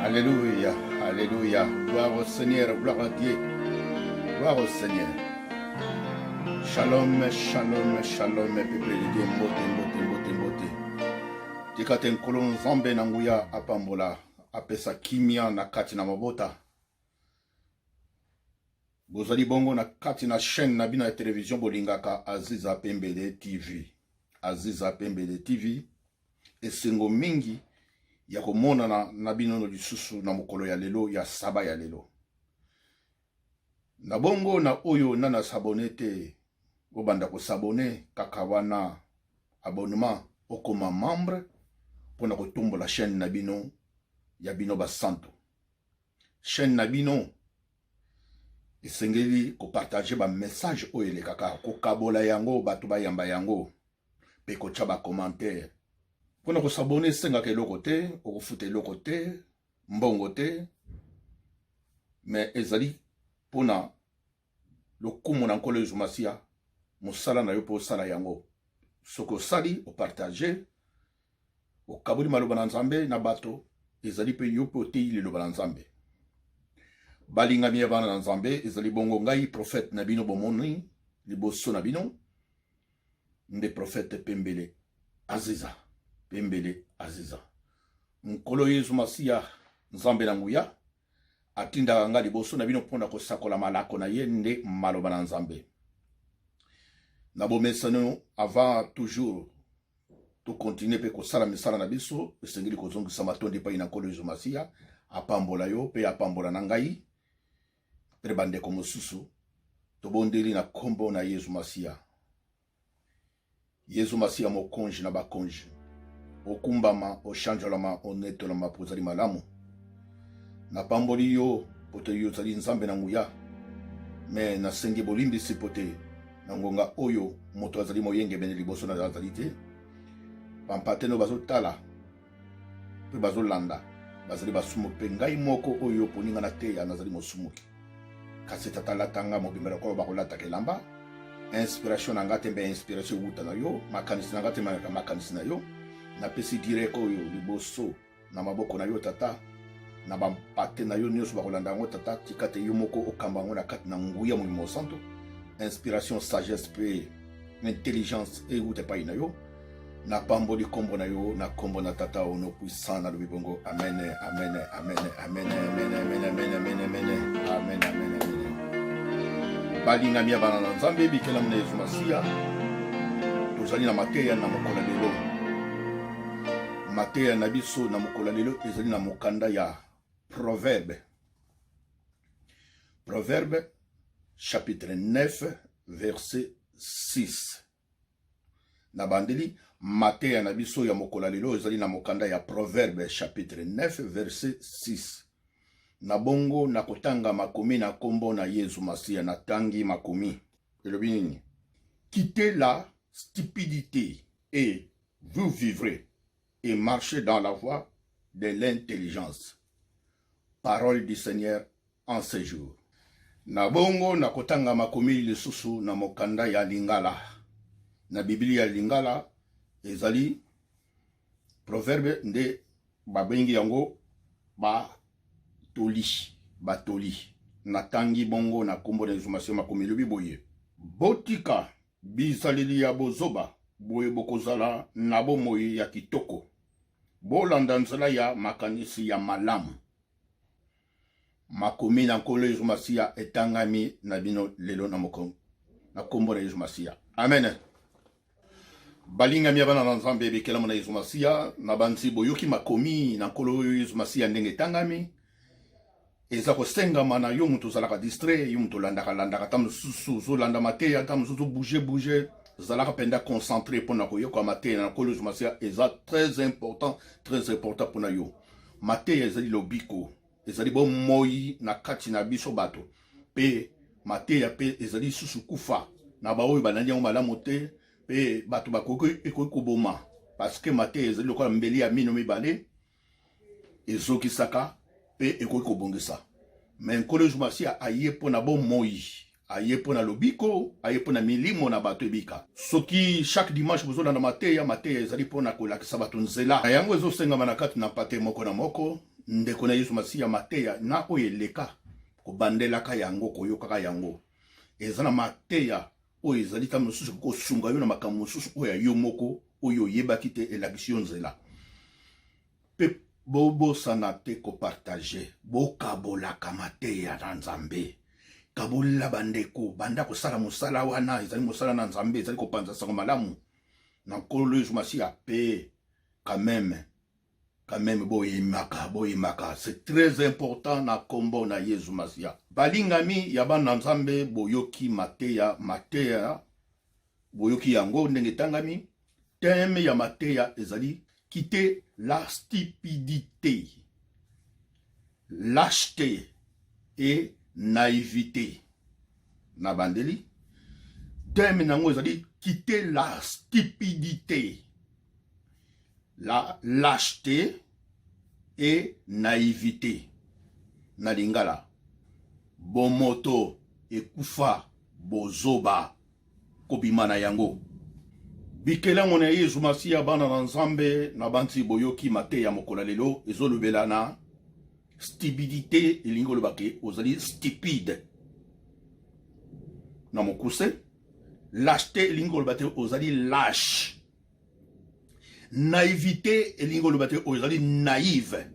Alléluia, Alléluia. Gloire au Seigneur, gloire à Dieu. Gloire au Seigneur. Shalom, shalom, shalom, peuple de Dieu. Mbote, mbote, mbote, mbote. Tika te Nkolo Nzambe na nguya apambola, apesa kimia na kati na mabota. Bozali bongo na kati na chaîne na bino ya television bolingaka Aziza Pembele TV. Aziza Pembele TV. Esengo mingi ya komonana na bino lisusu na mokolo ya lelo ya saba ya lelo. Na bongo na oyo nana s'abonner te, obanda ko s'abonner kaka wana abonnement okoma membre mpona kotombola chaîne na bino ya bino basantu. Chaîne na bino esengeli kopartage ba message oyo elekaka, kokabola yango bato bayamba yango mpe kotya ba commentaire. Mpona kosabone esengaka eloko te, okofuta eloko te, mbongo te, me ezali mpona lokumu na Nkolo Yesu Masiya, mosala na yo mpo osala yango. Soki osali, opartage, okaboli maloba na Nzambe na bato, ezali mpe yo mpe oteyi liloba na Nzambe. Balingami ya bana na Nzambe, ezali bongo ngai prophète na bino bomoni liboso na bino nde prophète Pembele Aziza, Pembele Aziza. Nkolo Yesu Masiya, Nzambe na nguya, atindaka nga liboso na bino mpo na kosakola malako na ye nde maloba na Nzambe. Na bomesano, avant toujours tokontinue mpe kosala misala na biso, esengeli kozongisa matondi epai na Nkolo Yesu Masiya. Apambola yo mpe apambola na ngai mpe bandeko mosusu. Tobondeli na nkombo na Yesu Masiya. Yesu Masiya mokonzi na bakonzi, okumbama, ochanjolama, onetolama mpo ozali malamu. Napamboli yo mpo te yo ozali Nzambe na nguya, me nasengi bolimbisi mpo te na ngonga oyo moto azali moyengebene liboso na azali te. Bampate no bazotala mpe bazolanda bazali basumuki, mpe ngai moko oyo oponi ngai nateya nazali mosumuki. Kasi tata, lata nga mobimba lokola bakolataka elamba. Inspiration na nga te mpe inspiration ewuta na yo, makanisi na nga te makanisi na yo. Napesi direct oyo liboso na maboko na yo tata, na bampate na yo nyonso bakolanda yango tata. Tika te yo moko okamba yango na kati na nguya Molimo Mosantu. Inspiration, sagesse mpe intelligence ewuta epai na yo. Napamboli nkombo na yo na nkombo na tata ono puissant, nalobi bongo amen, amen, amen, amen, amen, amen, amen, amen, amen, amen, amen, amen. Balingami ya bana na Nzambe, bikelamu na Yesu Masiya, tozali na mateya na mokolo lelo. Mateya na biso na mokolo lelo ezali na mokanda ya Proverbe, Proverbe chapitre 9 verset 6. Na bandeli mateya na biso ya mokolo lelo ezali na mokanda ya Proverbe chapitre 9 verset 6. Na bongo na kotanga makomi na kombo na Yesu Masiya, natangi makomi elobi nini? Quittez la stupidité et vous vivrez, et marchez dans la voie de l'intelligence. Parole du Seigneur en ce jour. Na bongo na kotanga makomi lisusu na mokanda ya Lingala. Na Biblia ya Lingala ezali proverbe nde babengi yango batoli, batoli. Natangi bongo na kombo na Yesu Masiya, makomi elobi boye: botika bizaleli ya bozoba, boye bokozala na bomoi ya kitoko. Bolanda nzela ya makanisi ya malamu. Makomi na Nkolo Yesu Masiya etangami na bino lelo na moko na kombo na Yesu Masiya. Amen. Balingami ya bana na Nzambe, bekelamu na Yesu Masiya, na banzi boyoki makomi na Nkolo Yesu Masiya ndenge etangami. Eza kosengama na yo moto ozalaka distrait, yo moto olandaka landaka, ata mosusu ozolanda mateya, ata mosusu bouger bouger, zalaka mpenza concentré mpona koyoka mateya na Nkolo Yesu Masiya. Eza très important, très important mpona yo. Mateya ezali lobiko, ezali bomoi na kati na biso bato, mpe mateya mpe ezali lisusu kufa na baoyo balandi yango malamu te, mpe bato bakoki ekoki koboma, parce que mateya ezali lokola mbeli ya mino mibale, ezokisaka mpe ekoki kobongisa. Me Nkolo Yesu Masiya aye mpo na bomoi, aye mpo na lobiko, aye mpo na milimo na bato ebika. Soki chaque dimanche bozolanda mateya, mateya ezali mpo na kolakisa bato nzela na yango ezosengama na kati na mpate moko na moko. Ndeko na Yesu Masiya, mateya na oyo eleka kobandelaka yango, koyokaka yango, eza na mateya oyo ezali ntango mosusu kosunga yo na makambo mosusu oyo ya yo moko oyo oyebaki te, elakisi yo nzela. Mpe bobosana te kopartage, bokabolaka mateya na Nzambe. Kabolela bandeko, banda kosala mosala wana, ezali mosala na Nzambe, ezali kopanza sango malamu na Nkolo Yesu Masiya. Mpe quand même, quand même, boyemaka, boyemaka, c'est très important na kombo na Yesu Masiya. Balingami ya bana Nzambe, boyoki mateya, mateya boyoki yango ndenge etangami. Thème ya mateya ezali quitter la stupidité, lâcheté et naïveté. Na bandeli, thème nango ezali quitter la stupidité, la lâcheté et naïveté. Na lingala, bomoto ekufa, bozoba kobima na yango. Bikelango na Yesu Masiya, bana na Nzambe, na banti boyoki mateya mokolo ya lelo ezolobela na stupidité, elingi koloba ke ozali stupide na mokuse. Lâcheté elingi koloba te ozali lâche. Naïveté elingi koloba te ozali naïve.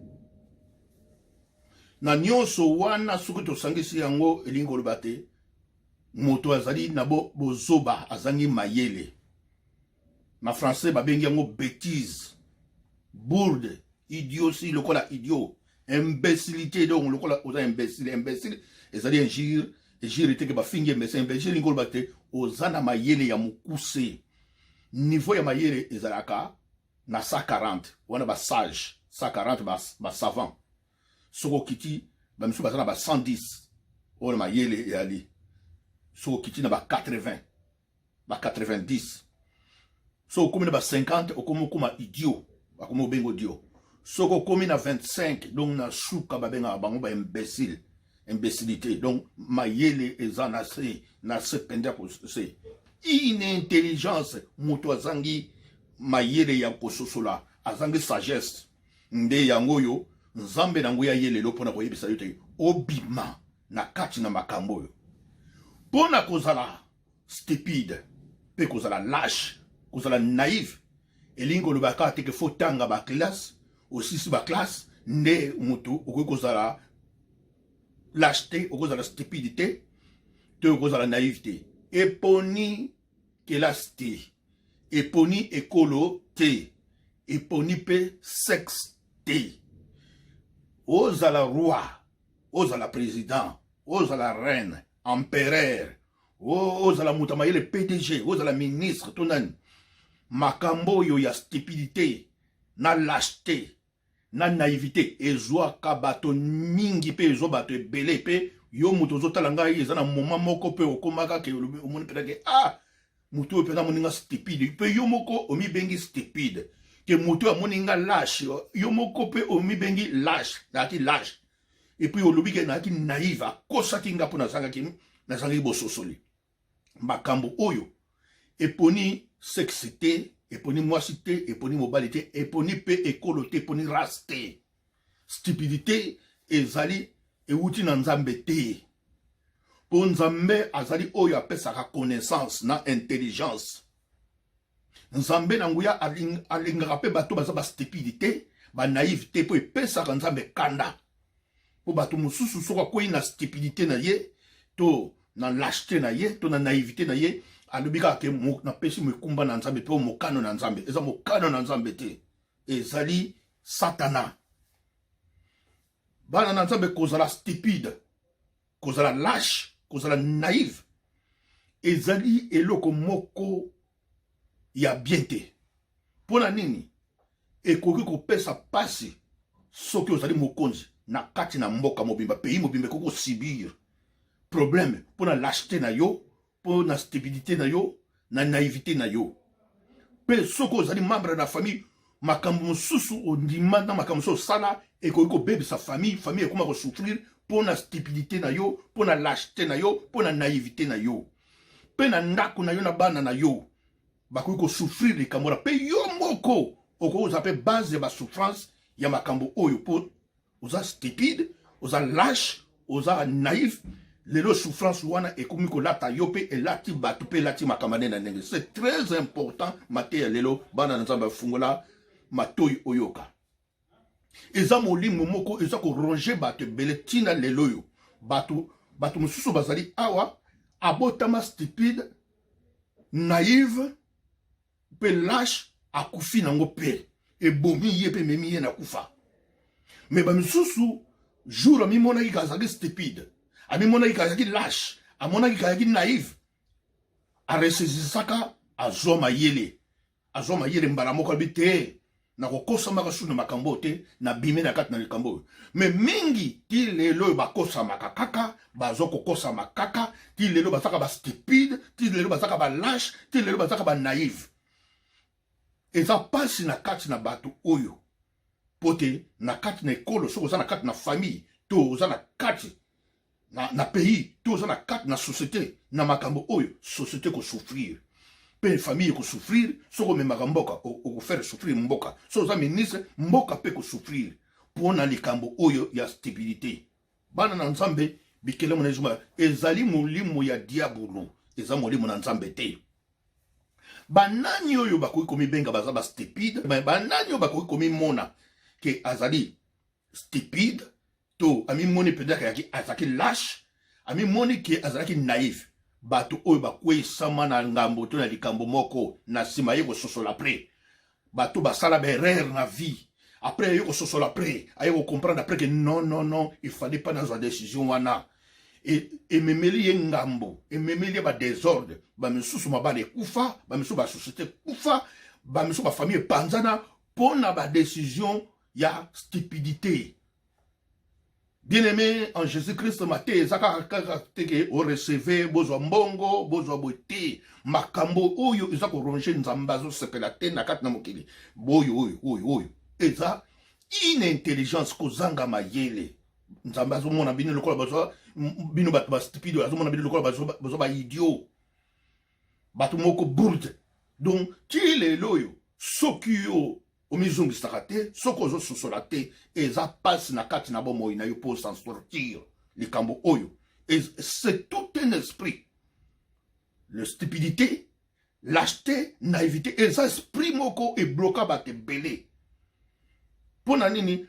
Na nyonso wana, soki tosangisi yango, elingi koloba te moto azali na bozoba, azangi mayele. Na français babengi yango bêtise, bourde, idiotie, lokola idiot, imbécilité, donc lokola oza imbécile. Imbécile ezali injure, injure te ke bafingi imbécile. Imbécile elingi koloba te oza na mayele ya mokuse. Niveau ya mayele ezalaka na 140 wana, basage 140, basavant. Soki okiti, bamisusu baza na ba 110 oyo na mayele eyali. Soki okiti na ba 80, ba 90, soki okomi na ba 50, okomi okoma idiot, bakomi obenga idiot. Soki okomi na 25, donc na suka, babengaka bango ba imbécile, imbécilité. Donc mayele eza na se, na se mpenza, se inintelligence. Moto azangi mayele ya kososola, azangi sagesse. Nde yango oyo Nzambe na nguya ye lelo mpona koyebisa yo te obima na kati na makambo oyo, mpo na kozala stupide mpe kozala lâche, kozala naïve, elingi koloba kaka te ke faut tanga baclasse, osisi baclasse nde motu okoki kozala lâche te, okozala stupide te, to okozala naïve te. Eponi kelasi te, eponi ekolo te, eponi mpe sexe te. Ozala roi, ozala président, ozala reine, empereur, ozala moto ya mayele, PDG, ozala ministre to nani, makambo oyo ya stupidité na lâcheté na naïveté ezwaka bato mingi mpe ezwa bato ebele. Mpe yo moto ozotala ngai, eza na moment moko mpe okomaka ke omoni mpenza ke ah, moto oyo mpenza amoni nga stupide, mpe yo moko omibengi stupide, ke moto oyo amoni nga lâche, yo moko mpe omibengi lâche, nayaki lâche. Et puis olobi ke nayaki naïve, akosaki nga mpo nazangaki bososoli. Makambo oyo eponi sexe te, eponi mwasi te, eponi mobali te, eponi mpe ekolo te, eponi race te. Stupidité ezali ewuti na Nzambe te, mpo Nzambe azali oyo apesaka connaissance na intelligence. Nzambe na nguya alingaka mpe bato baza bastupide te, banaïve te, mpo epesaka Nzambe kanda. Mpo bato mosusu, soki akwei na stupidité na ye to na lâcheté na ye to na naïveté na ye, alobi kaka ke napesi mokumba na Nzambe, mpe mokano na Nzambe. Eza mokano na Nzambe te, ezali Satana. Bana na Nzambe, kozala stupide, kozala lâche, kozala naïve ezali eloko moko ya bien te. Mpo na nini? Ekoki kopesa mpasi. Soki ozali mokonzi na kati na mboka mobimba, pays mobimba ekoki kosubir problème mpo na lâcheté na yo, mpo na stupidité na yo, na naïveté na yo. Mpe soki ozali membre na famille, makambo mosusu ondima na makambo mosusu osala ekoki kobebisa famille, famille ekoma kosouffrir mpo na stupidité na yo, mpo na lâcheté na yo, mpo na naïveté na yo. Mpe na ndako na yo, na bana na yo bakoki kosouffrir likambo wana. Mpe yo moko okoki kozala mpe base ya basouffrance ya makambo oyo, mpo Oza stupide, oza lâche, oza naïf. Lelo souffrance wana ekomi kolata yo mpe elati bato mpe elati makambo nde na ndenge. C'est très important mateya lelo, bana na Nzambe, afungola matoi oyoka. Eza molimo moko eza koronger bato ebele ntina lelo oyo. Bato mosusu bazali awa, abotama stupide, naïve mpe lâche, akufi nango mpe ebomi ye mpe ememi ye na kufa. Mais bamisusu, jour amimonaki kazalaki stupide, amimonaki kazalaki lâche, amonaki kazalaki naïve, aressaisissaka, azwa mayele, azwa mayele mbala moko, abi te, nakokosamaka su na makambo oyo te, nabimi na kati na likambo oyo. Mais mingi ti lelo oyo bakosamaka kaka, bazwa kokosama kaka ti lelo, bazaka bastupide ti lelo, bazaka balâche ti lelo, bazaka banaïve. Eza mpasi na kati na bato oyo, mpo te na kati na ekolo, soki oza na kati na famille to oza na kati na pays to oza na kati na société, na makambo oyo, société ekosouffrir mpe famille ekosouffrir. Soki omemaka mboka, okofaire souffrir mboka. Soki oza ministre, mboka mpe ekosouffrir mpo na likambo oyo ya stupidité. Bana na Nzambe, bikelemo na ezuma ezali molimo ya diabolo, eza molimo na Nzambe te. Banani oyo bakoki komibenga baza bastupide? Banani oyo bakoki komimona ke azali stupide to amimoni mpenza kayaki azalaki lâche, amimoni ke azalaki naïf? Bato oyo bakweyisama na ngambo to na likambo moko, na nsima ye kososola après. Bato basala baerreur na vie, après aye kososola, après aye kocomprendre après que non, non, non, il fallait pas nazwa décision wana. Ememeli ye ngambo, ememeli ye badésordre. Bamisusu mabala ekufa, bamisusu basociété ekufa, bamisusu bafamille epanzana mpo na badécision ya stupidité. Bien-aimé en Jésus-Christ, mate eza kaka kaka te ke oreceve, bozwa mbongo, bozwa boye te. Makambo oyo eza koronger, Nzambe azosepela te na kati na mokili boyo. Oyo oyo oyo eza inintelligence, kozanga mayele. Nzambe azomona bino lokola bazwa bino bato bastupide, azomona bino lokola bazwa baidiot, bato moko bourde. Donc ti lelo oyo, soki yo omizongisaka te, soki ozososola te, eza mpasi na kati na bomoi na yo mpo s'en sortir. Likambo oyo, c'est tout un esprit, le stupidité, lâcheté, naïveté. Eza esprit moko ebloka bato ebele. Mpo na nini?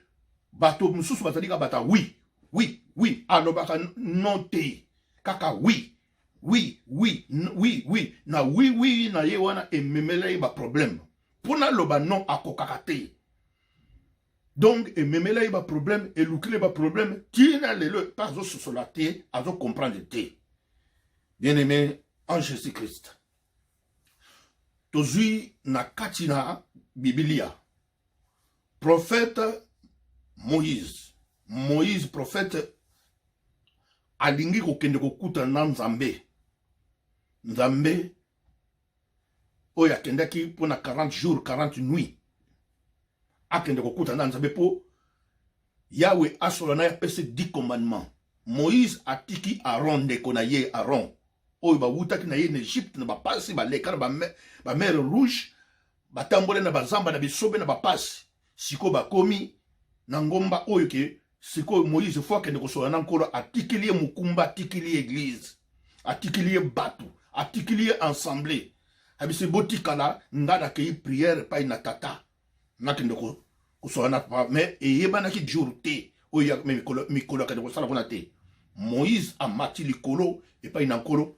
Bato mosusu bazali kaka bato oui, oui, oui, alobaka non te, kaka oui, oui, oui, oui, oui. Na oui, oui na ye wana ememela ye baproblème. Mpo naloba non, akokaka te. Donc ememela ye baproblème, elukili ye baproblème ntina lelo mpe azososola te, azocomprendre te. Bien aimé en Jésus Christ, tozwi na kati na Bibilia prophète Moïse. Moïse prophète alingi kokende kokutana na Nzambe. Nzambe oyo akendaki mpona 40 jours 40 nuits, akende kokutana na Nzambe mpo Yawe asola na ye, apesi 10 commandement. Moïse atiki Aaron, ndeko na ye Aaron oyo bawutaki na ye na Egypte, na bapasi, baleka na bamer Rouge, batamboli na bazamba, na bisobe, na bapasi. Sikoyo bakomi na ngomba oyo ke sikoyo Moïse faut akende kosola na Nkolo. Atikeli ye mokumba, atikeli ye église, atikeli ye bato, atikeli ye ensemble, abisi botikala, nga nakei prière epai na tata, nakende kosola na papa. Mais eyebanaki jour te oyo mikolo akende kosala kuna te. Moïse amati likolo epai na Nkolo,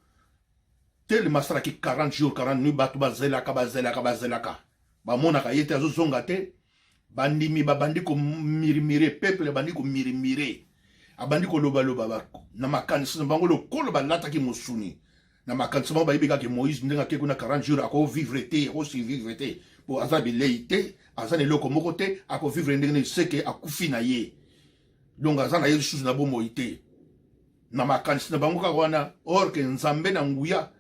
telema asalaki 40 jours 40 nuits. Bato bazelaka, bazelaka, bazelaka, bamonaka ye te, azozonga te. Bandimi babandi komurmurer, peuple abandi komurmurer, abandi kolobaloba na makanisi na bango lokolo balataki mosuni. Na makanisi bango bayebi kaka Moïse ndenge ake kuna 40 jours, akovivre te, akosurvivre te, po aza bilei te, aza na eloko moko te, akovivre ndenge nini? Seke akufi na ye, donc aza na ye lisusu na bomoi te, na makanisi na bango kaka wana. Or ke Nzambe na nguya,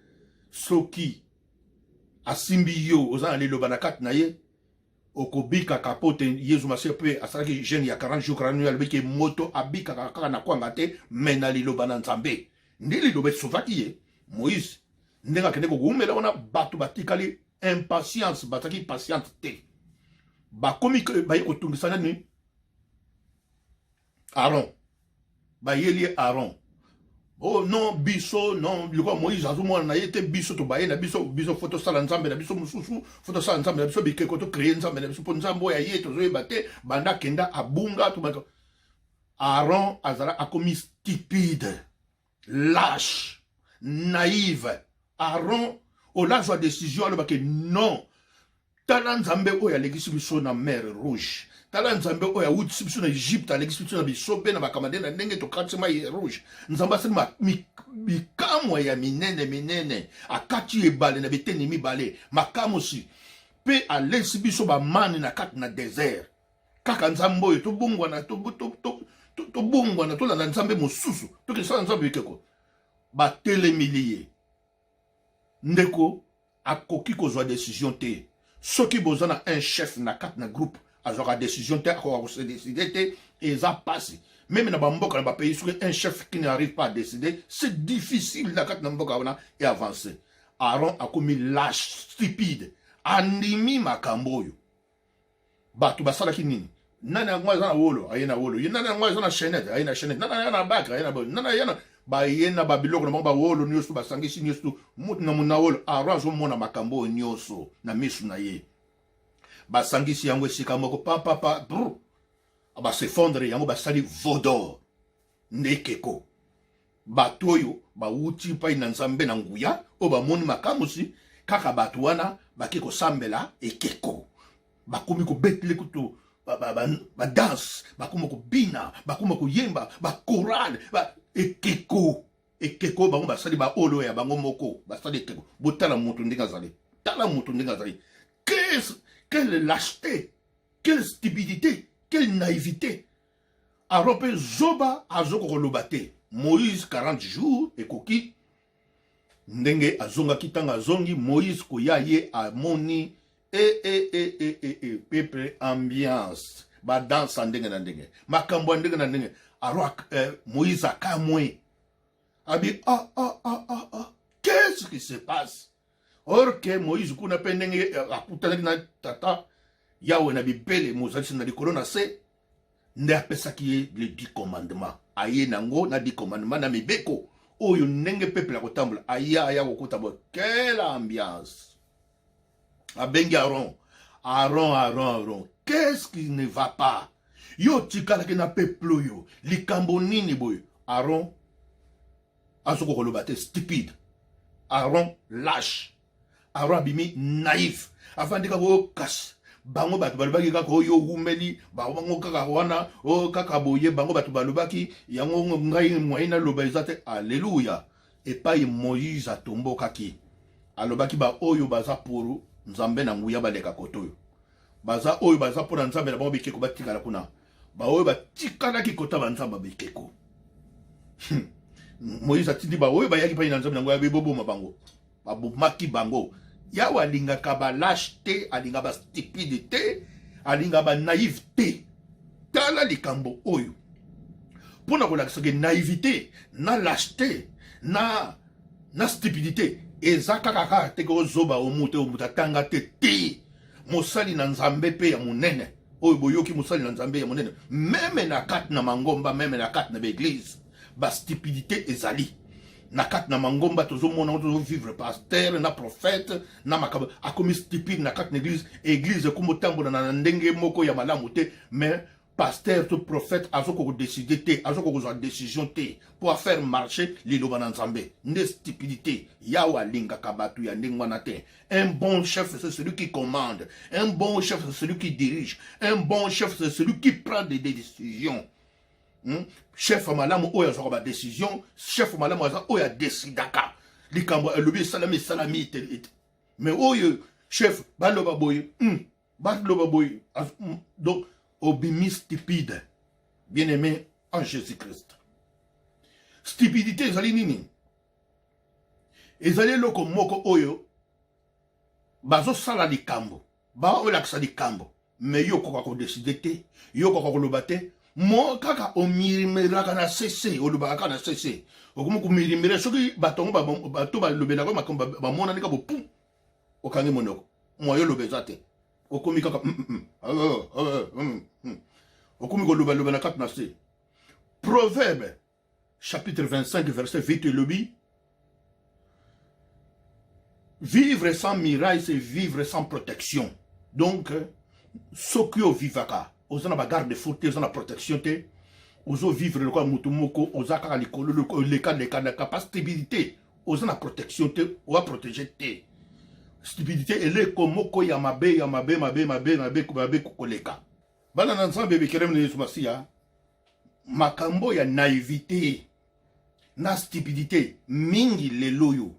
soki asimbi yo, oza na liloba na kati na ye, okobikaka. Po te Yezu Masiya mpe asalaki jeûne ya 40 jours 40 nuits, alobiki moto abikaka kaka na kwanga te, mais na liloba na Nzambe. Nde liloba esovaki ye Moïse. Ndenge akende kokowumela wana, bato batikali impatience, bazalaki patiente te, bakomi baye kotungisa nani. Aaron bayeli ye Aaron oh non biso non lokola Moïse azomona na ye te biso tobaye na biso biso fo tosala nzambe na biso mosusu fo tosala nzambe na biso bikeko to créer nzambe na biso mpo nzambe oyo aye tozoyeba te banda akenda abunga to Aaron azala akomi stupide lâche naïve Aaron olazwa décision alobaki non tala nzambe oyo alekisi biso na mer rouge tala nzambe oyo awutisi biso na egypte alekisi biso na bisobe na bakamade na ndenge tokatisi mai rouge nzambe asali bikamwa ya minene minene akati ebale na biteni mibale makamusi mpe alesi biso bamani na kati na desert kaka nzambe oyo tobongwana tobongwana tolanda nzambe mosusu tokesala nzambe bikeko batelemili ye ndeko akoki kozwa decision te soki boza na un chef na kati na groupe azwaka decision te akoka kose décider te eza mpasi meme na bamboka na bapays soki un chef qui n'arrive pas à décider c'est difficile na kati na mboka wana e avancer aaron akomi lâche stupide andimi makambo oyo bato basalaki nini nani yango aza na wolo aye na wolo ye nani yango aza na chaînette aye na chaînette nani aza na bakre aye na nani aye na baye na babiloko na bango bawolo nyonso basangisi nyonso moto na mona wolo aro azomona makambo oyo nyonso na miso na ye basangisi yango esika moko papapa brr basefondre yango basali vodor nde ekeko bato oyo bawuti mpai na nzambe na nguya oyo bamoni makamwisi kaka bato wana bake kosambela ekeko bakomi kobetele kutu badanse bakomi kobina bakomi koyemba bakorale ba, ekeko ekeko bango basali baolo ya bango moko basali ekeko botala moto ndenge azali tala moto ndenge azali quelle lâcheté quelle stupidité quelle naïveté Aaron mpe zoba azoko koloba te. Moïse 40 jours ekoki ndenge azongaki ntango azongi Moïse koya ye amoni e e e e e e peuple ambiance badansa ndenge na ndenge makambo ya ndenge na ndenge Aaron eh, Moïse akamwe abi ah ah ah ah ah qu'est-ce qui se passe or ke moïse kuna mpe ndenge eh, akutanaki na tata yawe na bibele mozalisi na likolo na se nde apesaki ye le dix commandement aye nango na dix commandement na mibeko oyo ndenge peuple akotambola aya aya kokuta bo quelle ambiance abengi aron aron aron aron qu'est-ce qui ne va pas yo otikalaki na peuple oyo likambo nini boye aron azokoka koloba te stupide aron lâche aron abimi naïf afandi kaka oyo kasi bango bato balobaki kaka oyo owumeli bango kaka wana oyo kaka boye bango bato balobaki yango ngai moyen naloba eza te aleluya epai moïse atombokaki alobaki baoyo baza puru nzambe na nguya baleka kote oyo baza oyo baza mpo na nzambe na bango bikeko batikala kuna baoyo batikalaki kota banzambe ya bikeko hmm. moïse atindi baoyo bayaki pai na nzambe yango yabe boboma bango babomaki bango yawe alingaka balashe te alinga bastupide te alinga banaive te tala likambo oyo mpo na kolakisa ke naivité na lâcheté na na stupidité eza kaka kaka te ke ozoba omu te omoto atanga te te mosali na nzambe mpe ya monene oyo boyoki mosali na nzambe ya monene meme na kati na mangomba meme na kati na baeglise bastupidité ezali na kati na mangomba tozomona ngo tozovivre pasteur na prophète na makambo akomi stupide na kati na eglise eglise ekomi otambola na ndenge moko ya malamu te mais pasteur to prophète azokoka kodeside te azokoka kozwa décision te mpo afaire marcher liloba na nzambe nde stupidité yawe alingaka bato ya ndenge wana te un bon chef c'est celui qui commande un bon chef c'est celui qui dirige un bon chef c'est celui qui prend des décisions hmm? chef malamu oyo azwaka badécision chef malamu aza oyo adesidaka likambo alobi esalami esalami te mais oyo chef baloba boye hmm. baloba boye donc obimi stupide bien aimé en jésus christ stupidité ezali nini ezali eloko moko oyo bazosala likambo baolakisa likambo me yo okoka kodeside te yo okoka koloba te mo kaka omirimiraka na sese olobaka kaka na sese okomi komirimire soki bato yango bato balobelaka makambo bamonani ka bopu okangi monoko moyen oloba eza te okomi kaka mm, mm, mm. Ah, ah, ah, okomi kolobaloba na kati na se Proverbe chapitre 25 verset 8 elobi: vivre sans muraille, c'est vivre sans protection. Donc soki ovivaka, oza na bagarde-fou te, oza na protection te, ozovivre lokola motu moko oza kaka likolo, oleka na capacité, oza na protection te, oza protégé te. Stupidité eleko moko ya mabe, ya mabe, mabe, mabe, mabe, mabe koleka. Bana na Nzambe, bekelemi na Yesu Masiya, makambo ya naïveté na stupidité mingi lelo oyo,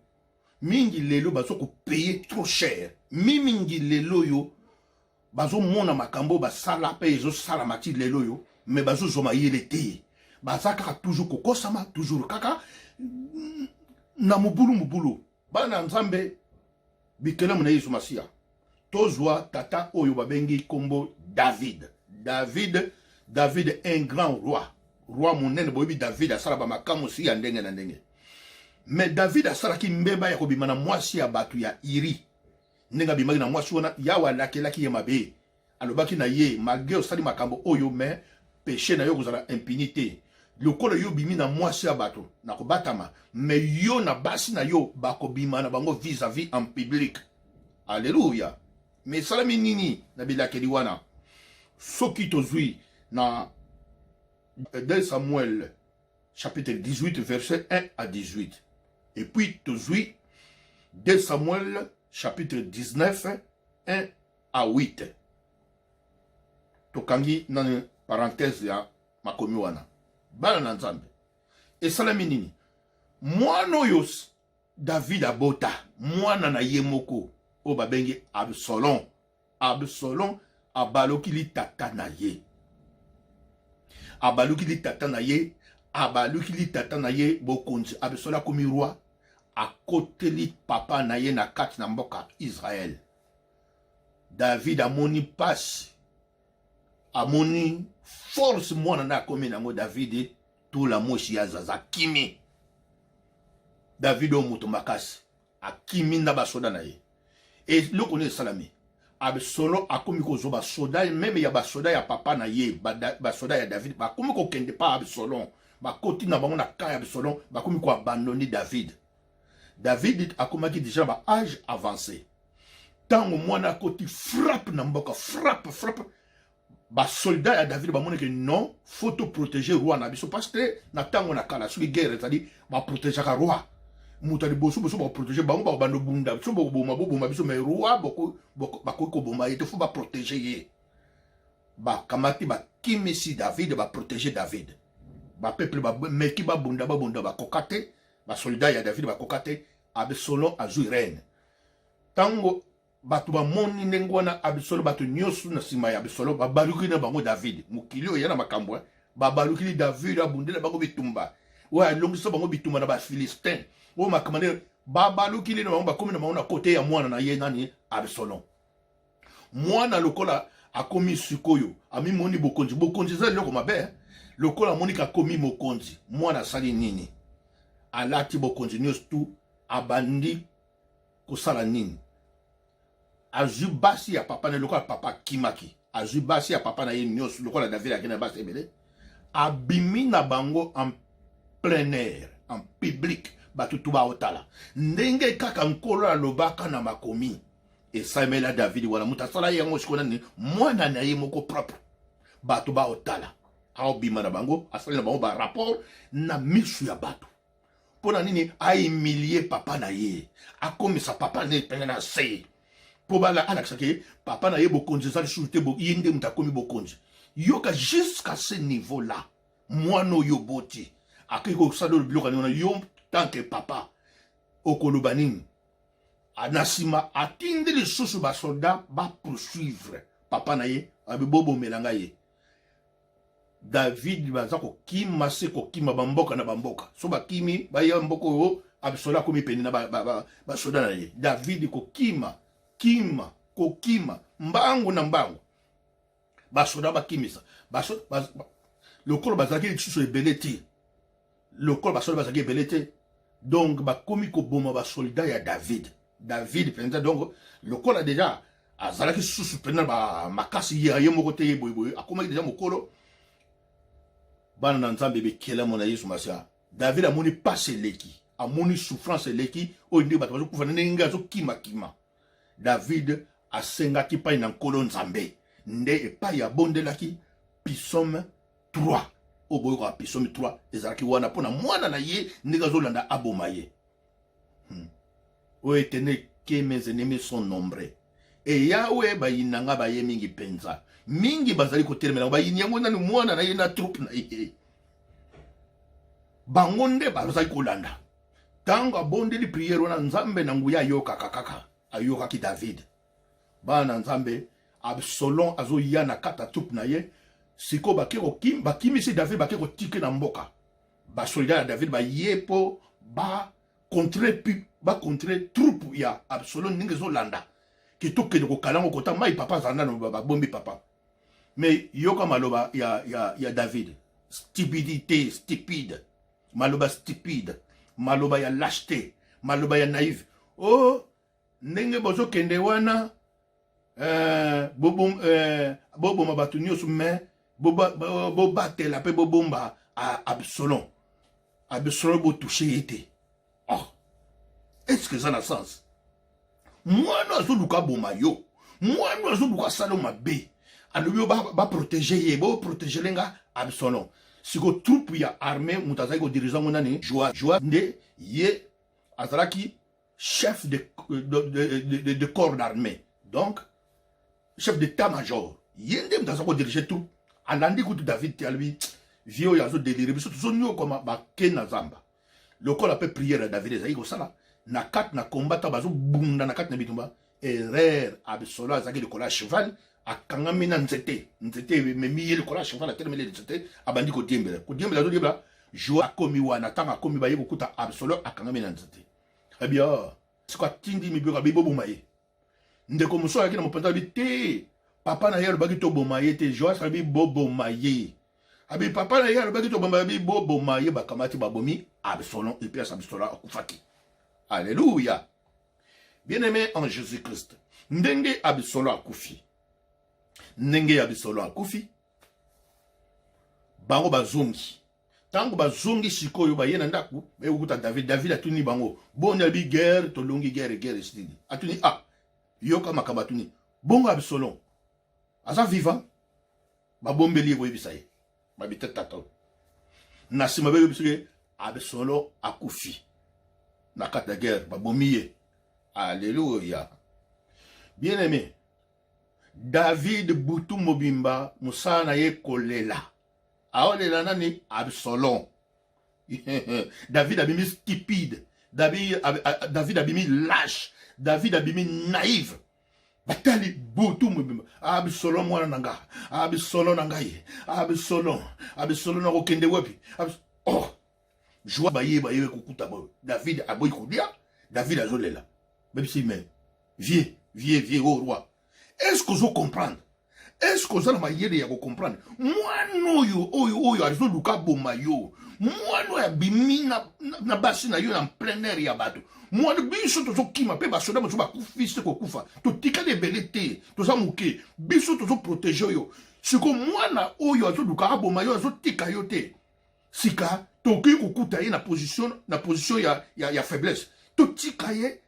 mingi lelo bazo kopayer trop cher. Mingi lelo oyo bazomona makambo basala mpe ezosalama ti lelo oyo, mais bazozwa mayele te. Baza kaka toujours kokosama, toujours kaka na mobulu mobulu. Bana na Nzambe, bikelemu na Yesu Masiya, tozwa tata oyo babengi nkombo David. David, David, un grand roi, roi monene. Boyebi David asala bamakambo si ya ndenge na ndenge, mais David asalaki mbeba ya kobima na mwasi ya bato ya Iri. Ndenge abimaki na mwasi wana, Yawe alakelaki ye mabe. Alobaki na ye: malgré osali makambo oyo, mais péché na yo kozala impuni te. Lokola yo obimi na mwasi ya bato na kobatama, mais yo na basi na yo bakobima na bango vis-à-vis en public. Alleluya! Mais esalami nini na bilakeli wana? Soki tozwi na 2 Samuel chapitre 18 verset 1 à 18, et puis tozwi 2 Samuel chapitre 19 1 à 8, tokangi nani parenthèse ya makomi wana. Bana na Nzambe, esalami nini? Mwana oyo David abota, mwana na ye moko oyo babengi Absalom, Absalom abalukili tata na ye, abalukili tata na ye, abalukili tata na ye bokonzi. Absalom akomi roi, akoteli papa na ye na kati na mboka Israel. David amoni pasi, amoni force mwana na akomi nango. David tula mosi ya zaza, akimi. David oyo moto makasi akimi na basoda na ye. Eloko nini esalami? Absalom akomi kozwa basoda, même ya basoda ya papa na ye, basoda ya David bakomi kokende pa Absalom, bakoti na bango na camp ya Absalom, bakomi koabandonner David. David akomaki déjà na baâge avancé. Ntango mwana akoti, frappe na mboka, frappe, frappe, basoldat ya David bamoni ke non, faut toprotéger roi na biso, parce que na ntango na kala, soki guerre ezali, baprotégeaka roi. Moto ya liboso boso bakoprotéger bango, bakobanda obunda biso, bokoboma, boboma biso, mais roi bakoki koboma ye te, faut baprotéger ye. Bakamati, bakimisi David, baprotéger David. Bapeuple bameki babunda, babunda, bakoka te. Basoldat ya David bakoka te. Absalom azwi règne. Ntango bato bamoni ndenge wana, Absalom, bato nyonso na nsima ya Absalom babaluki na bango David. Mokili oyo ya na makambo, babalukili David. Abundela bango bitumba oyo, alongisa bango bitumba na Bafilistin oyo, makambo nde babalukili na bango, bakomi na bango na côté ya mwana na ye nani? Absalom. Mwana lokola akomi sikoyo, amimoni bokonzi. Bokonzi eza eloko mabe. Lokola amoniki akomi mokonzi, mwana asali nini? Alati bokonzi nyonso tu, abandi kosala nini? Azwi basi ya papa na ye. Lokola papa akimaki, azwi basi ya papa na ye nyonso. Lokola David akende na basi ebele, abimi na bango en plein air, en public, bato tu baotala. Ndenge kaka Nkolo alobaka na makomi, esalemela David wana. Moto asala yango sikoyo nani? Mwana na ye moko propre. Bato baotala, aobima na bango, asali na bango barapport na miso ya bato. Mpo na nini? Ahumilie papa na ye, akomisa papa na ye pene na se, mpo bala alakisaki papa na ye bokonzi eza lisusu te, ye nde moto akomi bokonzi. Yoka, jusqu'à ce niveau là, mwana oyo boti akoki kosala oyo biloko wana. Yo tant que papa, okoloba nini? Na nsima atindi lisusu basoldat bapoursuivre papa na ye, abi bobomela ngai ye. David baza kokima se kokima, bamboka na bamboka. So bakimi, baya mboka oyo, Absalom akomi pene na basoda na ye. David kokima, kima, kokima mbangu na mbangu, basoda bakimisa. Lokola bazalaki lisusu ebele te, lokola basoda bazalaki ebele te, donc bakomi koboma basoldat ya David. David mpenza, donc lokola déjà azalaki susu mpenza makasi ye moko te, ye boyeboye, akomaki déjà mokolo. Bana na Nzambe, bekelamo na Yesu Masiya, David amoni pasi eleki, amoni souffrance eleki, oyo ndenge bato bazokufa, ndenge azokimakima. David asengaki epai na Nkolo Nzambe, nde epai abondelaki Psaume 3. Oyo boyokaka Psaume 3 ezalaki wana mpo na mwana na ye ndenge azolanda aboma ye. Oyo etene que mes ennemis sont nombreux. E Yawe, bayini na nga baye mingi mpenza, mingi bazali kotelemela. Bayini yango nani? Mwana na ye na troupe na ye, bango nde bazali kolanda. Ntango abondeli prière wana, Nzambe na nguya ayokaka kaka, ayokaki David. Bana na Nzambe, Absalom azoya na kati ya troupe na ye. Sikoyo bake, bakimisi David, bake kotike na mboka. Basoldat ya David baye mpo bacontre troupe ya Absalom ndenge ezolanda, ke tokende kokala yango kota mai. Papa azala nano, babombi papa. Mais yoka maloba ya David: stupidité, stupide, maloba stupide, maloba ya lâcheté, maloba ya naïve. O oh, ndenge bozokende wana, boboma bato nyonso, mais bobatela mpe bobomba Absalom. Absalom, botouche ye te. Oh, est ce que eza na sens? Mwana azoluka aboma yo, mwana azoluka asala mabe, alobi yo baprotege ye, boprotegele nga Absalom. Siko troupe ya armée, moto azalaki kodiriger yango nani? Joab. Joab nde ye azalaki chef de corps d'armée, donc chef d'état major. Ye nde moto aza kodiriger troupe. Alandi kutu David te, alobi vieux oyo azodélire, biso tozonyokoma. Bake na zamba. Lokola mpe prière ya David ezalaki kosala na kati na combat, ntango bazobunda na kati na bitumba, erreur, Absalom azalaki likolo ya cheval, akangami na nzete, nzete ememi ye likolo ya cheval, atelemeli nzete, abandi kodiembela, kodiembela, azodiembela. Joab akomi wana. Ntango akomi, baye kokuta Absalom akangami na nzete. Abi siko atindi mibeko, abi boboma ye. Ndeko mosusu ayaki na mopanzi, abi te, papa na ye alobaki toboma ye te. Joas abi boboma ye. Abi papa na ye alobaki toboma, abi boboma ye. Bakamati, babomi Absalom, et puis Absalom akufaki. Alléluia! Bien-aimé en Jésus Christ, ndenge Absalom akufi, ndenge Absalom akufi, bango bazongi. Ntango bazongi sikoyo, baye na ndako, baye kokuta David. David atuni bango: boni? Abi guerre, tolongi guerre, guerre esili. Atuni: ah, yoka makambo. Atuni: bongo Absalom aza vivant? Babombeli ye koyebisa ye, babi te tata. Na nsima bayebi soki Absalom akufi na kati ya guerre, babomi ye. Alleluya! Bien aimé, David butu mobimba mosala na ye kolela. Aolela nani? Absalom. David abimi stupide, David abimi lâche, David abimi naïve. Batali butu mobimba: Absalom, mwana na nga, Absalom na ngai, Absalom, Absalom, nakokende wapi? Oh, Joab baye, baye kokuta boyo, David aboyi kolia, David azolela. Bebisi: mais vieux, vieux, vieux, au roi, est ce que ozo comprendre? Est ce que oza na mayele ya kocomprendre? Mwana oyo, oyo, oyo azoluka aboma yo, mwana oyo abimi na basi na yo na plein air ya bato, mwana biso tozokima mpe basoda mosusu bakufi se kokufa, totikali ebele te, toza moke, biso tozoprotéger oyo. Siko mwana oyo azoluka aboma yo, azotika yo te. Sika tokoki kokuta ye na position ya faiblesse, totika ye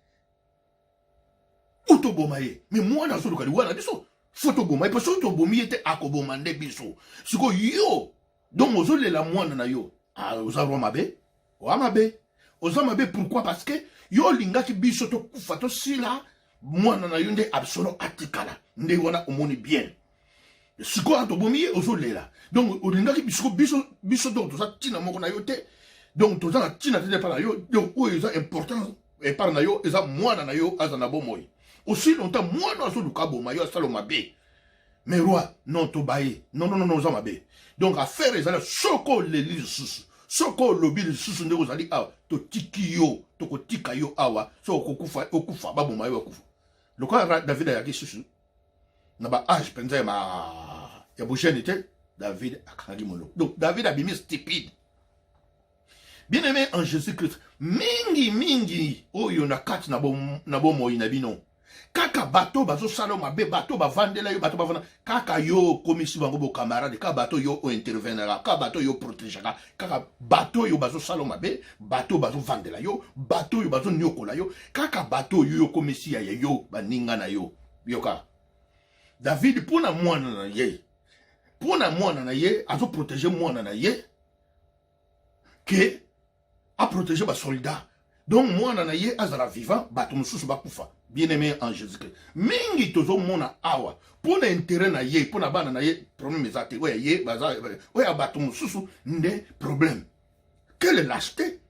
ou toboma ye? Mais mwana azoluka liwa na biso, faut toboma ye, mpo soki tobomi ye te, akoboma nde biso. Sikoyo yo donc ozolela mwana na yo. Ah, oza roi mabe, oa mabe, oza mabe. Pourquoi? Parce que yo olingaki biso tokufa, tosila, mwana na yo nde Absalom atikala. Nde wana omoni bien. Sikoyo tobomi ye, ozolela. Donc olingaki biso, biso, biso, donc toza ntina moko na yo te, donc toza na ntina te epai na yo. Donc oyo eza important epai na yo eza mwana na yo aza na bomoi aussi longtemps mwana azoluka aboma yo, asala mabe. Mais roi, non, tobaye, non, non, non, oza mabe. Donc affaire ezali, soki oleli lisusu, soki olobi lisusu ndenge ozali awa, totiki yo, tokotika yo awa. Soki okokufa, okufa, baboma yo, akufa. Lokola David ayaki susu na baâge mpenza ya bojeune te, David akangaki moloko. Donc David abimi stupide. Bien aimé en Jésus Christ, mingi mingi oyo na kati na bomoi na bino. Kaka bato bazosala yo mabe, bato bavandela yo, bato bavanda kaka yo okomisi bango bokamarade, kaka bato yo ointervenaka, kaka bato yo protegeaka, kaka bato oyo bazosala yo mabe, bato oyo bazovandela yo, bato oyo bazoniokola yo, kaka bato oyo yo okomisi ya yo baninga na yo. Yoka David, mpo na mwana na ye, mpo na mwana na ye azoprotege mwana na ye ke aprotege basoldat, donc mwana na ye azala vivant, bato mosusu bakufa. Bien aimé en Jésus Christ, mingi tozomona awa, mpo na intérêt na ye, mpo na bana na ye, problème eza te. Oyo ya ye baza, oyo ya bato mosusu nde problème. Quelle lâcheté,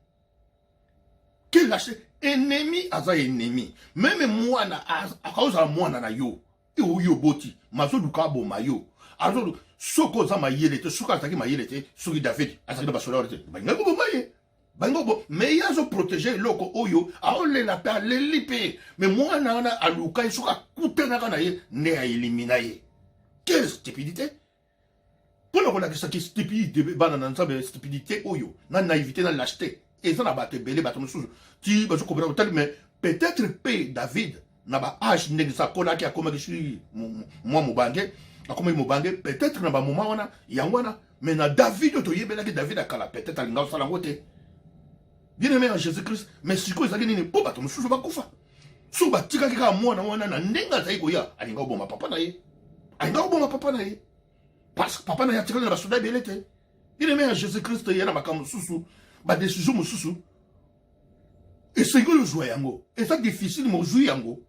quelle lâcheté! Ennemi aza ennemi. Même mwana akozala mwana na yo oyo oboti, mazoluka aboma yo. Azolu soki oza mayele te, soki azalaki mayele te, soki David azalaki na basoda wana te, balingaki koboma ye. Bango bo, mais ye azoprotege eloko oyo aolela mpe aleli mpe, mais mwana wana aluka ye, soki akutanaka na ye nde aelimina ye. Quelle stupidité! Mpo na kolakisaki stupidité, bana na Nzambe, stupidité oyo na naïveté na lâcheté eza na bato ebele. Bato mosusu ti bazokobela kotali, mais peut-être mpe David na ba age ndenge eza akolaki, akomaki soki mwa mobange, akomaki mobange, peut-être na bamoma wana yango wana. Mais na David oyo toyebelaki, David akala, peut-être alinga kosala yango te, bien aimé en Jésus Christ. Mais sikoyo ezalaki nini? Mpo bato mosusu bakufa. Soki batikaki kaka mwana wana na ndenge azali koya, alinga koboma papa na ye, alinga koboma papa na ye, parce que papa na ye atikali na basoda ebele te. Bien aimé en Jésus Christ, ye na makambo mosusu, badécision mosusu esengeli ozwa yango, eza difficile, mais ozwi yango.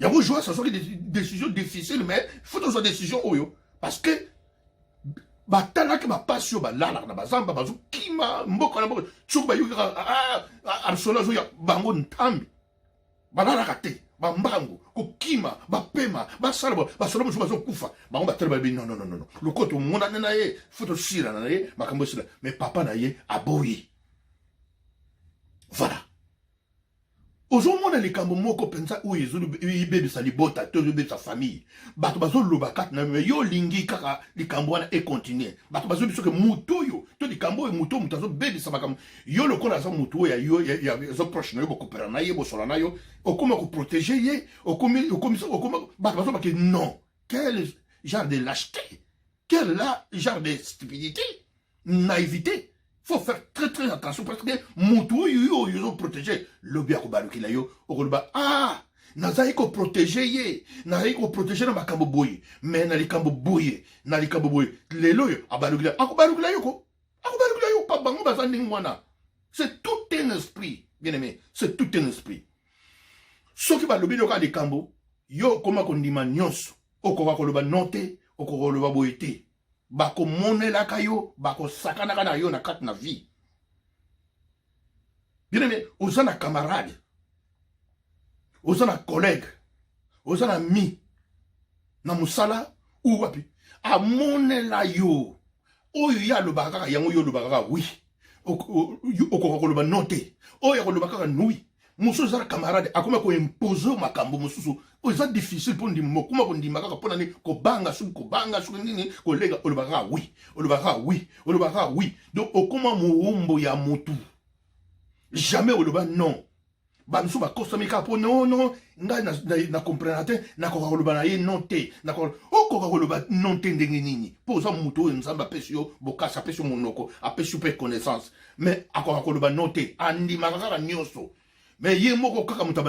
Yango Joas azwaki décision difficile, mais faut tozwa décision oyo, parce que batalaki bapasi oyo balalaka na bazamba, bazokima mboka na mboka. Soki bayoki kaka Absalom azoya, bango ntambi balalaka te, bambangu kokima, bapema, basala basoda mosusu bazokufa. Bango batali, balobi: "Non, non, non, non, lokola tomonane na ye, faut tosilana na ye, makambo esila." Mais papa na ye aboyi. Voilà, ozomona likambo moko mpenza oyo ezobebisa libota to ezobebisa famille. Bato bazoloba kati na yo, yo olingi kaka likambo wana econtinue. Bato bazoyebi soki motu oyo to likambo oyo, motu oyo, moto azobebisa makambo, yo lokola aza motu oyo yo aza proche na yo, bokopera na ye, bosola na yo, okóma koprotege ye, okomi bato bazobaki. Non, quel genre de lâcheté, quel genre de stupidité, naïveté! Faut faire très très attention, parce que motu oyo yo oyo ozoprotege, lobi akobalukela yo, okoloba: "Ah, nazali koprotege ye, nazali koprotege na makambo boye, mais na likambo boye, na likambo boye, lelo oyo abalukela." Akobalukela yo ko, akobalukela yo pa. Bango baza ndenge wana. C'est tout un esprit, bien aimé, c'est tout un esprit. Soki balobi loka likambo, yo okoma kondima nyonso, okoka koloba non te, okoka koloba boye te. Bakomonelaka yo, bakosakanaka na yo na kati na vie. Bien aimé, oza na camarade, oza na collègue, oza na mi na mosala ou wapi, amonela yo oyo ye alobaka kaka yango, yo olobaka kaka oui, okoka koloba non te, oyo akoloba kaka oui. Mosusu eza na camarade, akoma koimpose makambo mosusu oyo eza difficile mpo ndima, okoma kondima kaka. Mpo na nini? Kobanga, soki kobanga, soki nini, kolenga, olobaka kaka oui, olobaka kaka oui, olobaka kaka oui. Donc okoma mowumbo ya motu, jamais oloba non. Bamisusu bakosami kaka mpo: "Non, non, ngai na comprendre te, nakoka koloba na ye non te." Okoka koloba non te ndenge nini? Mpo oza motu oyo Nzambe apesi yo bokasi, apesi yo monoko, apesi yo mpe connaissance, mais akoka koloba non te, andimaka kaka nyonso. Mais ye moko kaka moto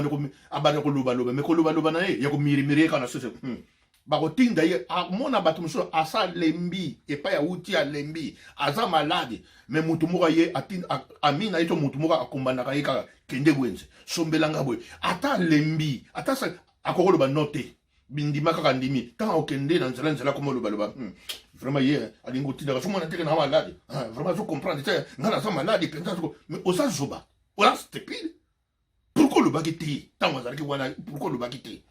abanda kolobaloba, mais kolobaloba na ye ya komirimiri ye kaka na sese. Bakotinda ye amona bato mosusu, asa alembi epai awuti, alembi, aza malade, mais motu moko ye ami na ye to motu moko akombanaka ye kaka: "Kende wenze, sombelanga boye." Ata alembi, ata akokoloba no te, bindima kaka, ndimi. Ntango okende na nzela, nzela koma olobaloba: Vraiment ye alingi kotindaka, somona teke na malade, vraiment azocomprendre te, ngai naza malade mpenza." Mais oza zoba, oza stupide. Pourquoi olobaki te ntango azalaki wana? Pourquoi olobaki te?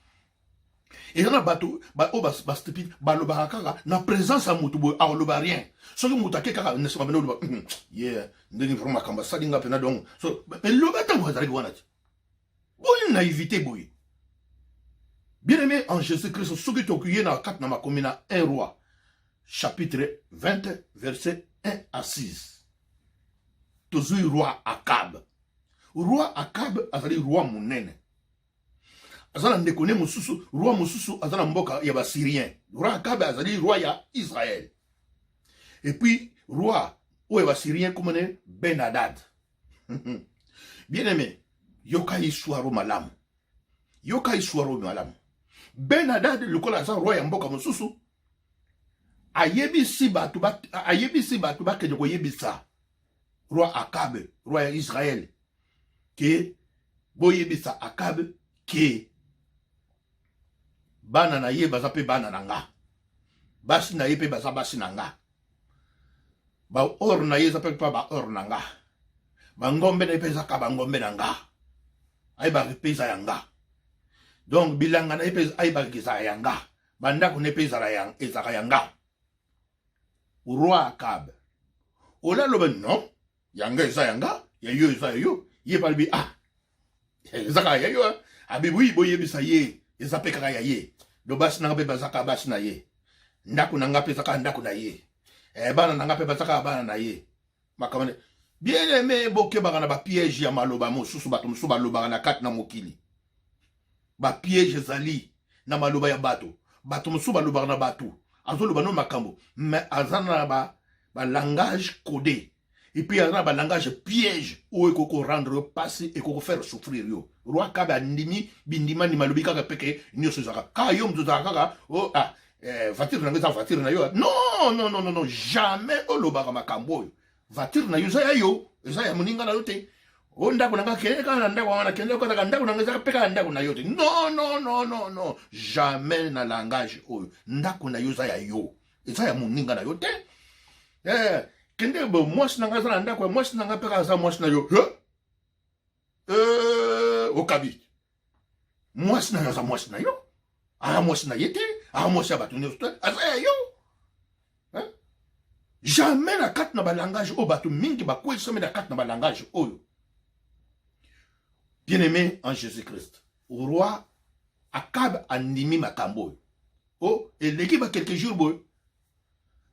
Eza na bato oyo bastupide, balobaka kaka na présence ya motu boye, akoloba rien. Soki moto ake kaka na nsima, bene oloba ye ndenge vraiment makambo asali nga mpena. Donc so eloba ntango azalaki wana te. Boye naïveté boye. Bien aimé en Jésus Christ, soki tokuye na kati na makomi na 1 Roi chapitre 20, verset 1 à 6, tozwi roi Akab. Roi Akab azali roi monene. Aza na ndeko ne mosusu, roi mosusu aza na mboka ya Basyrien. Roi Akabe azali roi ya Israël. Et puis roi oyo ya Basyrien komone Ben Hadad. Bien aimé, yoka histoire malamu. Yoka histoire malamu. Ben Hadad lokola aza roi ya mboka mosusu, ayebisi bato ayebisi bato bakende koyebisa roi Akabe, roi ya Israël, ke boyebisa Akabe ke bana na ye baza mpe bana na nga, basi na ye mpe baza basi na nga, ba or na ye eza mpe mpa ba or na nga, bangombe na ye mpe ezaka bangombe na nga, ayebaka mpe eza ya nga, donc bilanga na ye mpe ayebaka ezala ya nga, bandako na ye mpe ezalaka ya nga. Roi Akabe ola aloba non, ya nga eza ya nga, ya yo eza ya yo. Ye mpe alobi ah, eza kaka ya yo. Abi wi, boyebisa ye eza mpe kaka ya ye. Do basi na nga mpe baza kaka basi na ye, ndako na nga mpe eza kaka ndako na ye, bana na nga mpe baza kaka bana na ye. Makambo, bien aimé, bokebaka na bapiège ya maloba mosusu bato mosusu balobaka na kati na mokili. Bapiège ezali na maloba ya bato. Bato mosusu balobaka na bato, azoloba no makambo, mais aza na balangage codé, et puis aza na balangage piège oyo ekoki korendre yo mpasi, ekoki kofaire souffrir yo. Roi Akabe andimi bindima ndima, alobi kaka peke nyonso ezalaka kaka yo moto ozalaka kaka oh, ah, voiture na ngo eza voiture na yo. Non, non, non, non, non, jamais olobaka makambo oyo. Voiture na yo eza ya yo, eza ya moninga na yo te. O ndako na nga, kende kaka na ndako wana, kende kaka ndako na nga, eza mpe kaka ndako na yo te. Non, non, non, non, non, jamais na langage oyo. Ndako na yo eza ya yo, eza ya moninga na yo te. Kende bo mwasi na nga aza na ndako ya mwasi na nga mpe kaka aza mwasi na yo. Okabi mwasi na yo aza mwasi na yo, aza mwasi na ye te, aza mwasi ya bato nyonso te, aza ya yo. Jamais na kati na balangage oyo bato mingi bakweyisami na kati na balangage oyo. Bien aimé en Jésus Christ, roi Akabe andimi makambo oyo. O eleki ba quelques jours boye,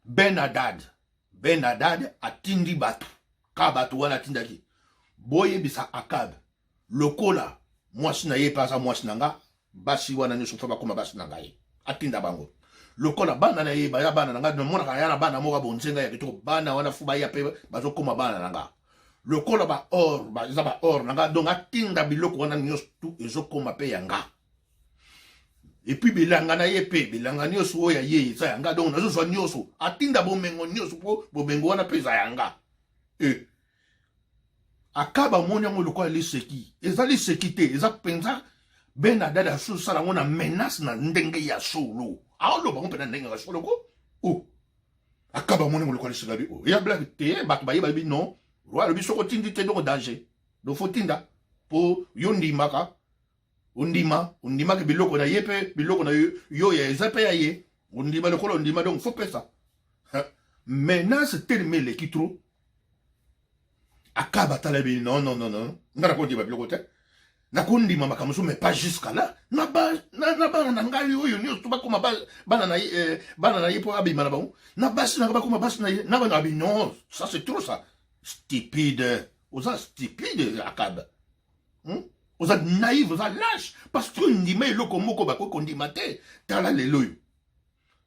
Ben Hadad, Ben Hadad atindi bato kaka bato wana atindaki boyebisa Akabe lokola mwasi na ye mpe aza mwasi na nga, basi wana nyonso mpe bakóma basi na ngai. Atinda bango lokola bana na ye baya bana na ngai, namonaka ya na bana moko bonzenga ya kitoko, bana wana fu baya mpe bazokóma bana na nga, lokola ba or eza ba or na nga. Donc atinda biloko wana nyonso tu ezokóma mpe ya nga. Et puis bilanga na ye mpe, bilanga nyonso oyo ya ye eza ya nga, donc nazozwa nyonso. Atinda bomengo nyonso mpo bomengo wana mpe eza ya nga. E Akaba amoni yango lokola liseki. Eza liseki te, eza mpenza Ben Hadad azosala yango na menace na ndenge ya solo, aoloba yango mpe na ndenge ya solo ko. O Akaba amoni yango lokola liseki, abi o ya blague te. Bato bayeba bi non, roi alobi soki otindi te, donc danger, donc faut tinda mpo yo ndimaka, ondima, ondimaki biloko na ye mpe biloko na yo ya eza mpe ya ye, ondima lokola ondima, donc faut pesa. Menace telema eleki trop. Akaba atala bi non, non, non, non, nga nakondima biloko te, nakondima makambo mosusu, mais pas jusqu'à là. Na bana na ngai oyo nyonso bakoma bana na ye, bana na ye mpo abima na bango, na basi na nga bakoma basi na ye, na bana abi non, ça c'est trop, ça stupide. Oza stupide Akabe, Oza naïve, oza lâche, parce que ondima eloko moko bakoki kondima te. Tala lelo oyo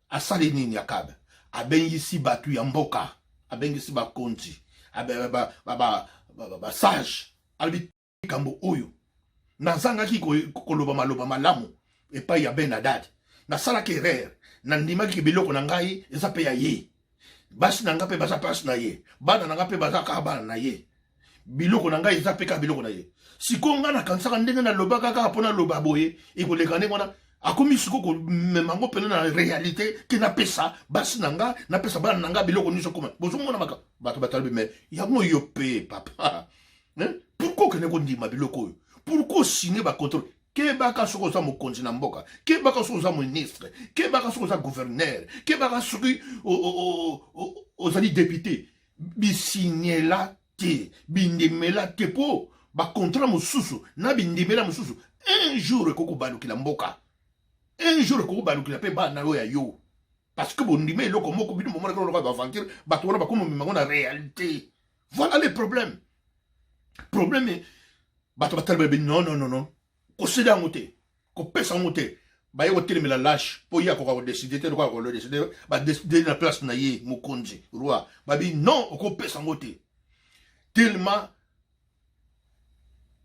asali nini? Akabe abengisi bato ya mboka, abengisi bakonzi, basage, alobi likambo oyo nazangaki koloba maloba malamu epai ya Ben Hadad, nasalaki erreur, nandimaki biloko na ngai eza mpe ya ye, basi na ngai mpe baza basi na ye, bana na ngai mpe baza kaka bana na ye, biloko na ngai eza mpe kaka biloko na ye. Sikoyo ngai nakanisaka ndenge nalobaka kaka mpo naloba boye ekoleka ndenge wana, akomi sikoyo komema yango mpena na réalité ke napesa basi na nga, napesa bana na nga, biloko nyonso koma. Bozomona maka bato batalobi, mais yango yo mpe papa, pourquoi okende kondima biloko oyo? Pourquoi osigne bacontrôle? Kebaka soki oza mokonzi na mboka, kebaka soki oza ministre, kebaka soki oza gouverneur, kebaka soki ozali député. Bisignela te, bindimela te, mpo bacontrat mosusu na bindimela mosusu un jour ekoki kobalukila mboka, un jour ekoki kobalukila mpe bana oyo ya yo, parce que bondima eloko moko bino bomonaki lokola baaventure, bato wana bakoma memango na réalité. Voilà le problème. Problème, bato batali bayebi non, non, non, non, kosela yango te. Kopesa yango te. Baye kotelemela lâche mpo ye akoka kodécider te, lokola kodécider, badécider na place na ye, mokonzi roi. Babi non, okopesa yango te. Tellement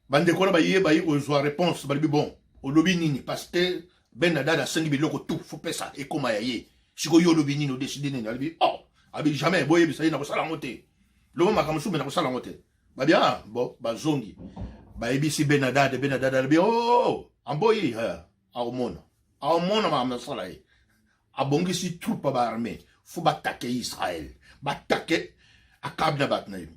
bandeko wana baye, baye kozwa réponse, balobi: bon, olobi nini? Parce que Ben Hadad asengi biloko tout, faut pesa ekóma ya ye. Sikoyo yo olobi nini? Odécider nini? Alobi: oh, abi jamais, boyebisa ye na kosala yango te. Loba makambo mosusu, me na kosala yango te. Babi: ah bon. Bazongi, bayebisi Ben Hadad. Ben Hadad alobi: oh, amboyi, aomona, aomona makambo nasala ye. Abongisi troupe ya baarmée, faut baattaquer Israel, baattaquer Akab na bato na ye.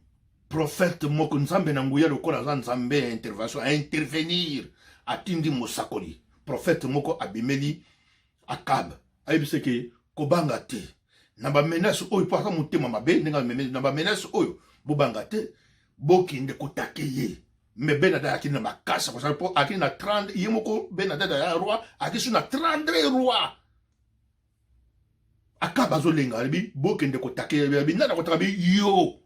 Prophète moko, Nzambe na nguya, lokola aza Nzambe ya intervention, aintervenir, atindi mosakoli, prophète moko abimeli Akab, ayebisi ke kobanga te na bamenaces oyo, mpo aza motema mabe ndenge amemi na bamenaces oyo. Bobanga te, bokende koattaquer ye. Me Ben Hadad akindi na makasi akosala, mpo akindi na 30 ye moko. Ben Hadad ya roi akindi so na 33 roi. Akab azolenga, alobi: bokende koattaquer ye. Alobi: nani akotaka? Bi yo,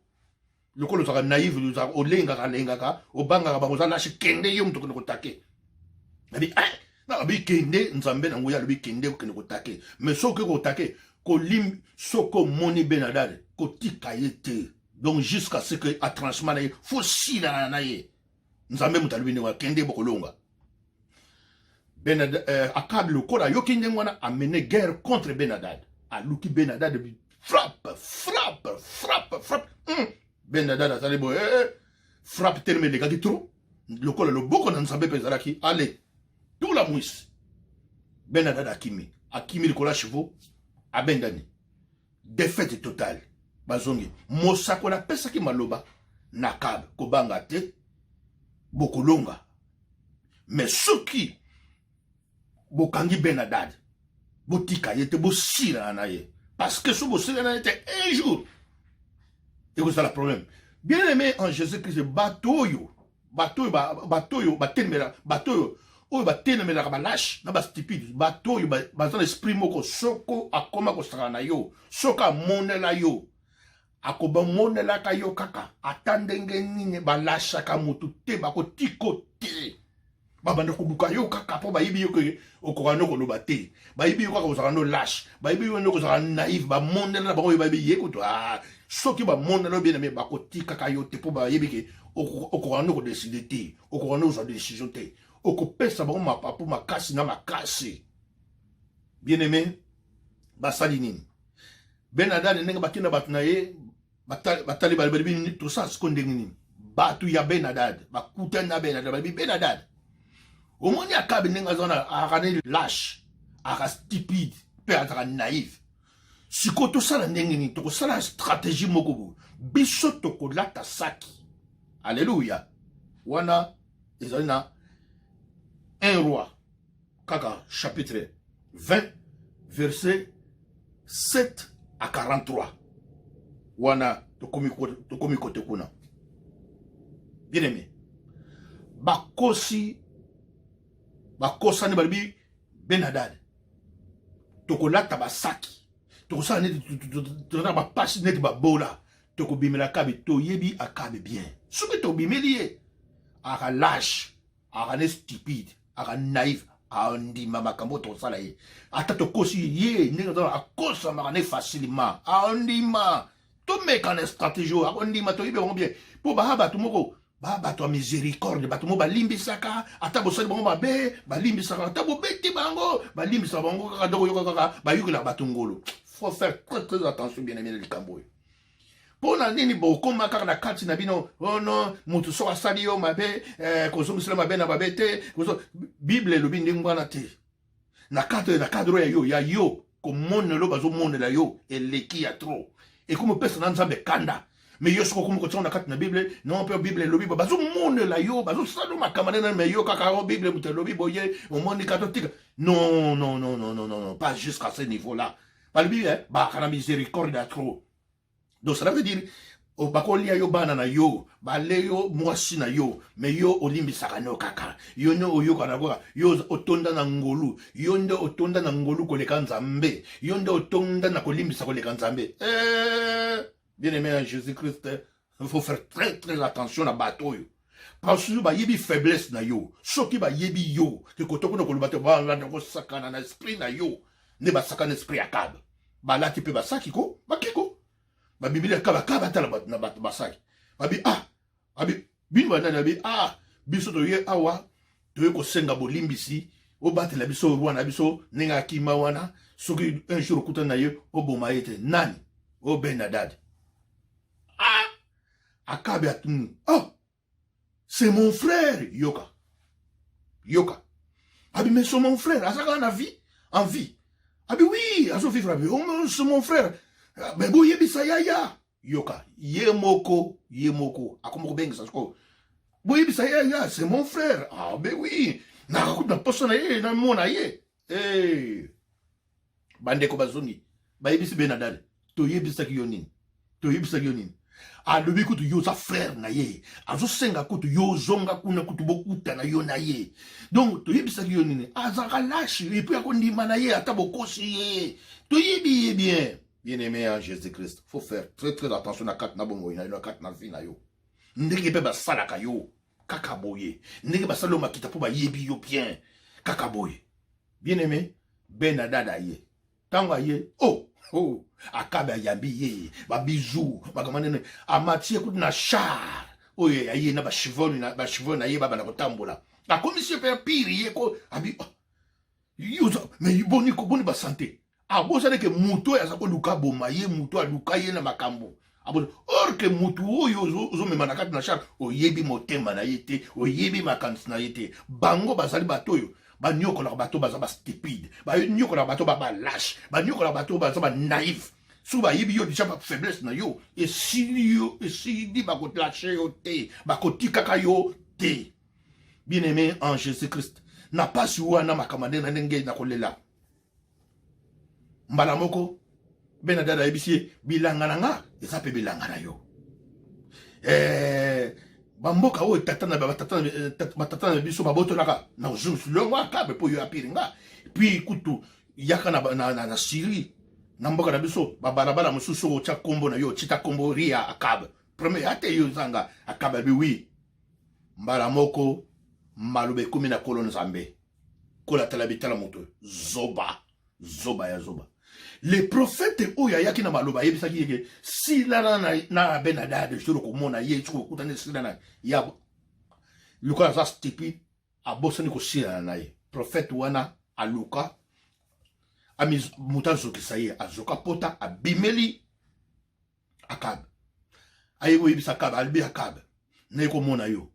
lokola ozalaka naïve, olengaka lengaka, obangaka bango, oza lâche, kende, yo moto okende koattaquer. Abi alobi: kende, Nzambe na nguya alobi: kende, okende koattaquer. Mais soki koattaquer kolim, soki omoni Ben Hadad, kotika ye te. Donc jusqu'à ce que atranchement na ye, faut silana na ye. Nzambe moto alobi ndenge wana: kende, bokolonga. Ben Akab, lokola ayoki ndenge wana, amene guerre contre Ben Hadad. Aluki Ben Hadad, frappe, frappe, frappe, frappe. Ben Hadad azali boye, eh, frappe telema elekaki trop. Lokola loboko na Nzambe mpe ezalaki, ale tula mwisi, Ben Hadad akimi, akimi likolo ya chevaux, abendani, défaite totale. Bazongi, mosakoli apesaki maloba na Akabe: kobanga te, bokolonga. Mais soki bokangi Ben Hadad, botika ye te, bosilana na ye, parce que so bosilana na ye te, un jour ekozala problème. Bien aimé en Jésus Christ, bato oyo batelemela, bato oyo batelemelaka balâches na bastupides, bato oyo baza na esprit moko, soko akoma kosakana na yo, soki amonela yo, akobamonelaka yo kaka ata ndenge nini. Balâchaka motu te, bakotiko te, babanda koluka yo kaka, mpo bayebi yo ke okoka no koloba te, bayebi yo kaka kozala no lâche, bayebi yo no kozala naïve. Bamonela na bango oyo bayebi ye kutu. Soki bamonela yo, bien aimé, bakotikaka yo te, mpo bayebi ke okoka no kodécider te, okoka no kozwa décision te, okopesa bango mapapu makasi na makasi. Bien aimé, basali nini? Ben Hadad, ndenge bakenda, bato na ye batali, balobi: tosala siko ndenge nini? Bato ya Ben Hadad bakutani na Ben Hadad, balobi: Ben Hadad, omoni Akabe ndenge aza wana, azalaka ne lâche, azalaka stupide mpe azalaka naïve. Sikoyo tosala ndenge nini? Tokosala stratégie moko boye, biso tokolata saki. Alleluya! Wana ezali na 1 Roi kaka, chapitre 20, verset 7 à 43. Wana tokomi kote kuna. Bien aimé, bakosi, bakosani, balobi: Ben Hadad, tokolata basaki, tokosala neti toza bapasi, neti babola, tokobimela Akabe. Toyebi Akabe bien, soki tobimeli ye, aka lâche, aka ne stupide, aka naïve, andima makambo tokosala ye. Ata tokosi ye ndenge akosamaka ne facilement, andima. Tomeka na stratégie oyo, akondima. Toyebi bango bien, mpo baa bato moko, baa bato ya miséricorde, bato moko balimbisaka. Ata bosali bango mabe, balimbisaka. Ata bobeti bango, balimbisaka bango kaka. Ndoko yoka kaka, bayokelaka bato ngolo. Faut faire très très attention, bien aimé, na likambo oyo. Mpo na nini bokóma kaka na kati na bino? Ono moto soki asali yo mabe, kozongisela mabe na mabe te. Bible elobi ndenge wana te. Na cadre ya yo komonela oyo bazomonela yo eleki ya trop, ekomi opesa na Nzambe kanda. Mais yo soki okomi kotiango na kati na Bible, non, mpe Bible elobi, bazomonela yo, bazosala makambo nene, mais yo kaka o Bible moto elobi boye, omoni kaka totika. Non, non, non, non, non, non, pas jusqu'à ce niveau là. Balobi baka na miséricorde ya trop. Donc cela veut dire bakolia yo bana na yo, bale yo mwasi na yo, mais yo olimbisaka no kaka. Yo nde oyokana kaka, yo otonda na ngolu, yo nde otonda na ngolu koleka Nzambe, yo nde otonda na kolimbisa koleka Nzambe. Bien aimé en Jésus Christ, il faut faire très très attention na bato oyo. Parce que bayebi faiblesse na yo. Soki bayebi yo ke koto kuna koloba te, balanda kosakana na esprit na yo. Nde basakana esprit ya Akab. Balati mpe basaki ko, bakiko. Babibili Akab, Akab atala na bato basaki. Babi ah, babi bino banani, babi ah, biso toye awa toye kosenga bolimbisi, obatela biso roi na biso ndenge akima wana, soki un jour okutani na ye oboma ye te. Nani? O Ben Hadad. Ah, Akabe atuni, oh, c'est mon frère. Yoka, yoka. Abi, mais c'est mon frère, azaka na vie, en vie. Abi oui, azo vivre abi, oh, c'est mon frère. Mais boyebisa yaya. Yoka, ye moko, ye moko akoma kobengisa sikoyo, boyebisa yaya, c'est mon frère. Ah ben oui, nakakuta na poso na ye, namona ye. Hey. Bandeko bazongi, bayebisi Ben-Hadad, toyebisaki yo nini? Toyebisaki yo nini? Alobi kutu yo oza frère na ye, azosenga kutu yo ozonga kuna kutu bokutana yo na ye. Donc toyebisaki yo nini? Azalaka lâche et puis akondima na ye ata bokosi ye, toyebi ye bien. Bien aimé en Jésus Christ, faut faire très très attention na kati na bomoi na yo, na kati na vie na yo, ndenge mpe basalaka yo kaka boye, ndenge basali yo makita mpo bayebi yo bien kaka boye. Bien aimé, Ben Hadad aye. Ntango aye, oh, oh, Akabe ayambi ye, babizu, makambo nene, amati ye kutu na char oyo aye na bachevaux na bachevaux na ye, babanda kotambola, akomisi ye mpe pire ye ko abi, oh, yo, mais boni ko boni basante, abosani ke moto oyo aza koluka boma ye, moto aluka ye na makambo, or ke motu oyo ozomema na kati na char, oyebi motema na ye te, oyebi makanisi na ye te. Bango bazali bato oyo banyokolaka bato baza bastupide, banyokolaka bato ba balâche, banyokolaka bato baza banaïf. Soki bayebi yo déjà bafaiblesse na yo, esili yo, esili, bakolâcher yo te, bakotikaka yo te. Bien aimé en Jésus Christ, na pasi wana, makambo ndenge na ndenge na kolela, mbala moko Ben-Hadad ayebisi ye, bilanga na nga eza mpe bilanga na yo, bamboka oyo tata na batata na biso babotolaka na longo Akabe mpo yo apiri nga, puis kutu yaka na Syrie, na mboka na biso, babalabala mosusu otya nkombo na yo, otita nkombo ria Akabe premier ate yo ozanga. Akabe abi oui. Mbala moko maloba ekomi na Kolo Nzambe kolatala bitala moto zoba, zoba ya zoba. Le prophète oyo ayaki na maloba ayebisaki ye ke silana na Ben-Hadad, solo komona ye, soki okutani, silana ya lokola aza stupide, abosani kosilana na ye. Prophète wana aluka moto azokisa ye, azoka pota, abimeli Akabe, aye koyebisa Akabe, alobi, Akabe, naye komona yo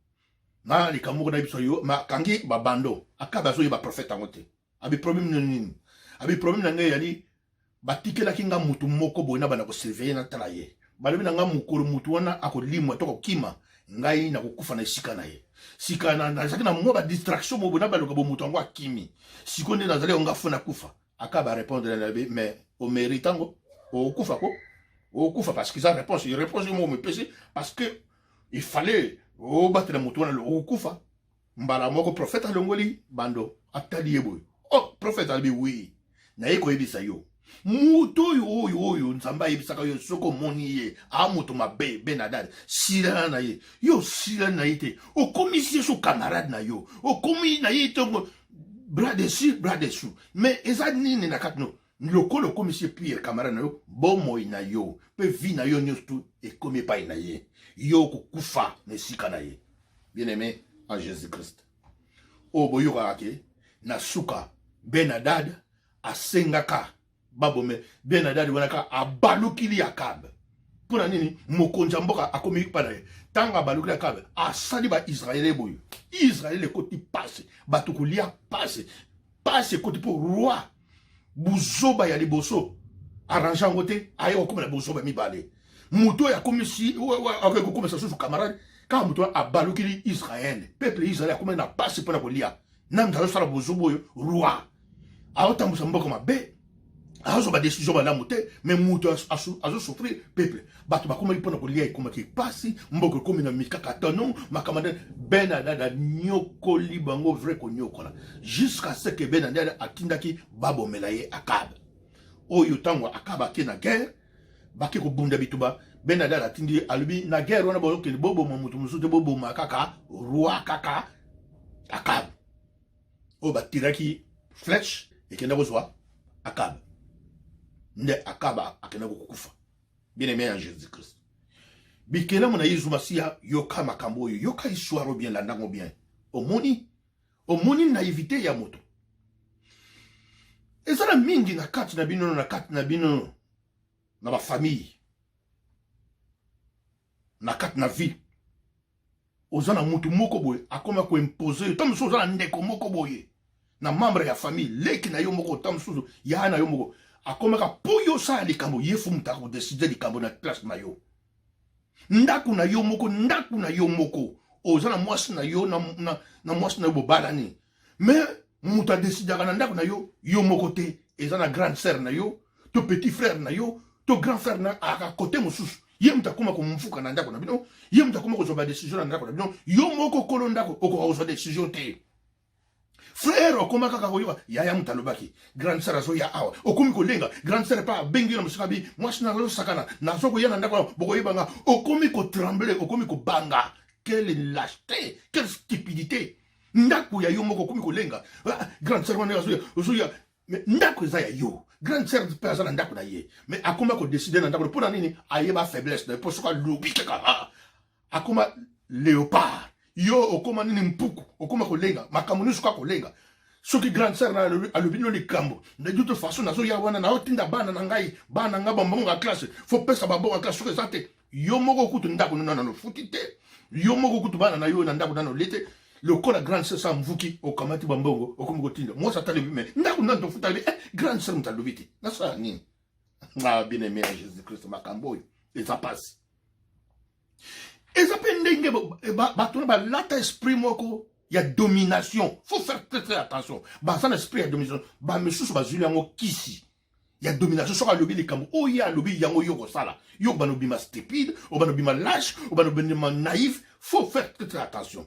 na likambo moko nayebisa yo, makangi babando. Akabe azoyeba prophète yango te. Abi, problème nini nini? Abi, problème na ngai eyali batikelaki nga mutu moko boye na banda kosurveiller, natala ye. Balobi na nga mokolo mutu wana akolimwa to akokima, ngai nakokufa na esika na ye. Sika nazalaki na mwa badistraction moko boye na baluka bo moto yango akimi. Sikoyo nde nazali yango, nga fo nakufa. Akabe arépondre na ye, mais omérite yango, okokufa ko, okokufa, parce que eza réponse, réponse moko mepesi, parce que il fallait obatela moto wana, okokufa. Mbala moko prophète alongoli bando, atali ye boye. Oh, prophète alobi, oui, naye koyebisa yo, moto oyo oyo oyo Nzambe ayebisaka yo, soki omoni ye a moto mabe, Ben-Hadad, silana na ye. Yo osilani na ye te, okomisi ye so camarade na yo, okomi na ye ntongo bras dessus bras dessous. Mais eza nini na kati no? Lokola okomisi ye pire camarade na yo, bomoi na yo mpe vie na yo nyonso tu ekomi epai na ye, yo okokufa na esika na ye. Bien aimé en Jésus Christ, oyo boyokaka ke na suka Ben-Hadad asengaka babome Ben-Hadad wana, kaka abalukili Akabe. Mpo na nini? Mokonzi ya mboka akomi mpa na ye. Ntango abalukili Akabe, asali baisraele boye, Israele ekoti pasi, bato kolia pasi, pasi ekoti mpo roi buzoba ya liboso arrange yango te, aye kokóma na buzoba mibale. Moto oyo akomisi, akoki kokomisa susu camarade kaka moto wana abalukili Israele, peuple Israele akomi na pasi mpona kolia. Nani azosala bozoba oyo? Roi aotambusa mboka mabe, azozwa badécision malamu te, mais moto azosouffrir peuple. Bato bakomaki mpona kolia ekomaki pasi, mboka ekomi na mikakatano, makambo nde Ben-Hadad anyokoli bango, vrai konyokola, jusqu'à ce que Ben-Hadad atindaki babomela ye Akabe. Oyo ntango Akabe ake na guerre, Bake kobunda bituba. Ben Hadad atindi, alobi na guerre wana bokende boboma moto mosusu te, boboma kaka roi, kaka Akab. Oyo batiraki flèche ekenda kozwa Akab, nde Akab akenda kokufa. Bien aimé en Jésus Christ, bikelamu na Yesu Masiya, yoka makambo oyo, yoka histoire oyo bien, landango bien. Omoni, omoni naïveté ya moto eza na mingi na kati na bino, na kati na bino, na bafamille, na kati na vie. Oza na mutu moko boye akoma koimpose yo. Ta mosusu oza na ndeko moko boye na membre ya famille, leki na yo moko, ta mosusu ya na yo moko, akomaka mpo yo osala likambo, ye fu moto akodeside likambo na place na yo. Ndako na yo moko, ndako na yo moko, oza na mwasi na yo, na mwasi na yo bobalani, mais moto adesidaka na ndako na yo, yo moko te. Eza na grande sœur na yo, to petit frère na yo, to grand frère na aka kote mosusu. Ye moto akoma komfuka na ndako na bino, ye moto akoma kozwa badécision na ndako na bino. Yo moko kolo ndako okoka kozwa décision te. Frère okoma kaka koyoka yaya moto alobaki, grande sœur azoya awa, okomi kolenga. Grande sœur pa abengi yo na mosika, bi mwasi na azosakana, nazo koya na ndako, bokoyebanga. Okomi kotremble, okomi kobanga. Quelle lâcheté, quelle stupidité! Ndako ya yo moko, okomi kolenga. Ah, grande sœur wana azoya, ozoya, mais ndako eza ya yo. Grande sœur mpe aza na ndako na ye, mais akoma kodeside na ndako. Mpo na nini? Ayeba faiblesse na ye, mpo soki alobi kaka, ah, akoma léopard, yo okoma nini? Mpuku. Okoma kolenga makambo nyonso, kaka kolenga. Soki grande sœur na alobi no likambo, de toute façon nazoya wana, naotinda bana na ngai, bana na ngai bambongo ya classe, faut pesa bambongo ya classe. Soki eza te, yo moko kutu ndako nano nano futi te, yo moko kutu bana na yo na ndako nano le te. Lokola grande sœur sa mvuki, okamati bambongo, okomi kotinda. Mwasi atalebi, mais ndako nano tofuta bi, eh, grande sœur moto alobi te, nasala nini? Ah, bien aimé ya Jésus Christ, makambo oyo eza pasi. Eza mpe ndenge bato na balata esprit moko ya domination. Faut faire très très attention. Baza na esprit ya domination, bamisusu bazwili yango kisi ya domination. Soki alobi likambo oyo, ye alobi yango, yo kosala, yo obanda obima stupide, obanda obima lâche, obanda obima naïf. Faut faire très très attention.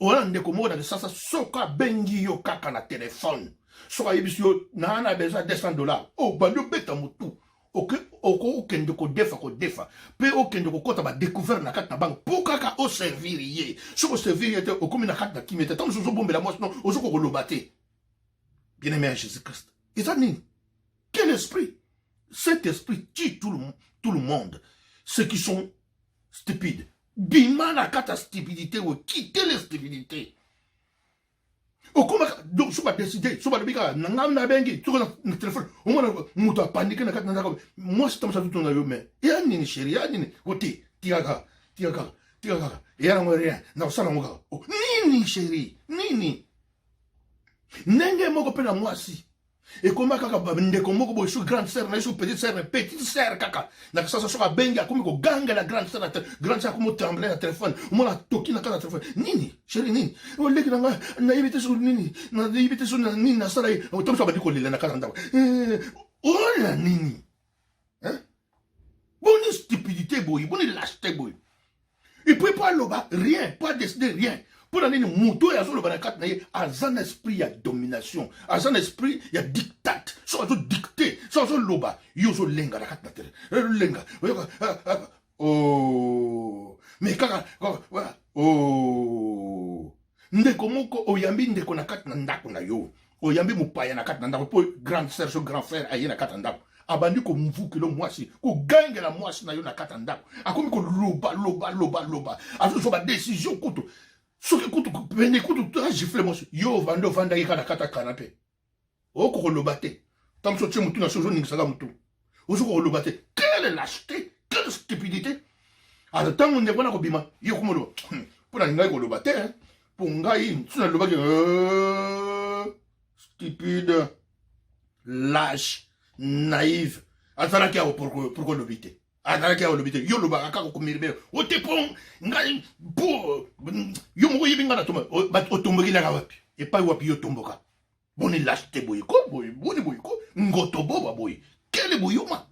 Oza na ndeko moko na Kisasa, soki abengi yo kaka na telefone, soki ayebisi yo naa na besoin $200, obandi obeta motu, okokende kodefa, kodefa mpe okende kokɔta badécouvert na kati na banque mpo kaka oservir ye. Soki oservir ye te, okomi na kati na kimia te. Ntango mosusu ozobombela mwasi no, ozokoka koloba te. Bien aimé ya Jésus Christ, eza nini? Quel esprit? Cet esprit tue tout le monde, ceux qui sont stupides. Bima na kati ya stupidité oyo, quitte les stupidité. Okomaka donc so badeside, so balobi kaka na ngai, nabengi soki na telefone, omona moto apandike na kati na ndako. Mwasi tamosa tutuna yo, mais eya nini chéri, eya nini? O te, tika kaka, tika kaka, tika kaka, eya nango rien, nakosala yango kaka. Nini chéri, nini? Ndenge moko mpe na mwasi, ekoma kaka ndeko moko boye, soki grande sœur na ye, soki petite sœur na petite sœur kaka na Kisasa, soki abengi, akomi kogangela grande sœur. Grande sœur akomi otremble na telefone, omona atoki na kati na telefone: "Nini chéri, nini? Oleki na ngai, nayebi te soki nini, nayebi te soki nini nasala ye." Tomoso abandi kolela na kati na ndako. Ola nini? Boni stupidité boye, boni lâcheté boye? Et puis po aloba rien, po adécider rien, mpo na nini? Moto oyo azoloba na kati na ye aza na esprit ya domination, aza na esprit ya dictate. Soki azodicte, soki azoloba, yo ozolenga na kati na tele, olenga, oyoka, oh, mais kaka, oh, ndeko moko oyambi ndeko na kati na ndako na yo, oyambi mopaya na kati na ndako, mpo grande sœur so grand frère aye na kati na ndako, abandi komvukela mwasi, kogangela mwasi na yo na kati ya ndako, akomi koloba loba loba loba, azozwa badécision kutu, soki kutu pene kutu agifle mwasi yo. Ovandi, ovandaki kaka na kati ya canapé, oko koloba te. Ntango mosu otie motu na so, ozoningisaka motu, ozoka koloba te. Quelle lâcheté, quelle stupidité! Alors ntango ndeko wana kobima, yo komoloba: "Mpo na ngai koloba te, mpo ngai so nalobaki." Stupide, lâche, naïve. Azalaki awa, pourquoi olobi te? Azalaki awa, olobi te. Yo olobaka kaka komiribele o te, mpo ngai, mpo yo moko oyebi ngai na toma. Otombokelaka wapi? Epai wapi yo otomboka? Boni lâcheté boye ko, boye boni boye ko, ngoto boba boye, kele boyuma.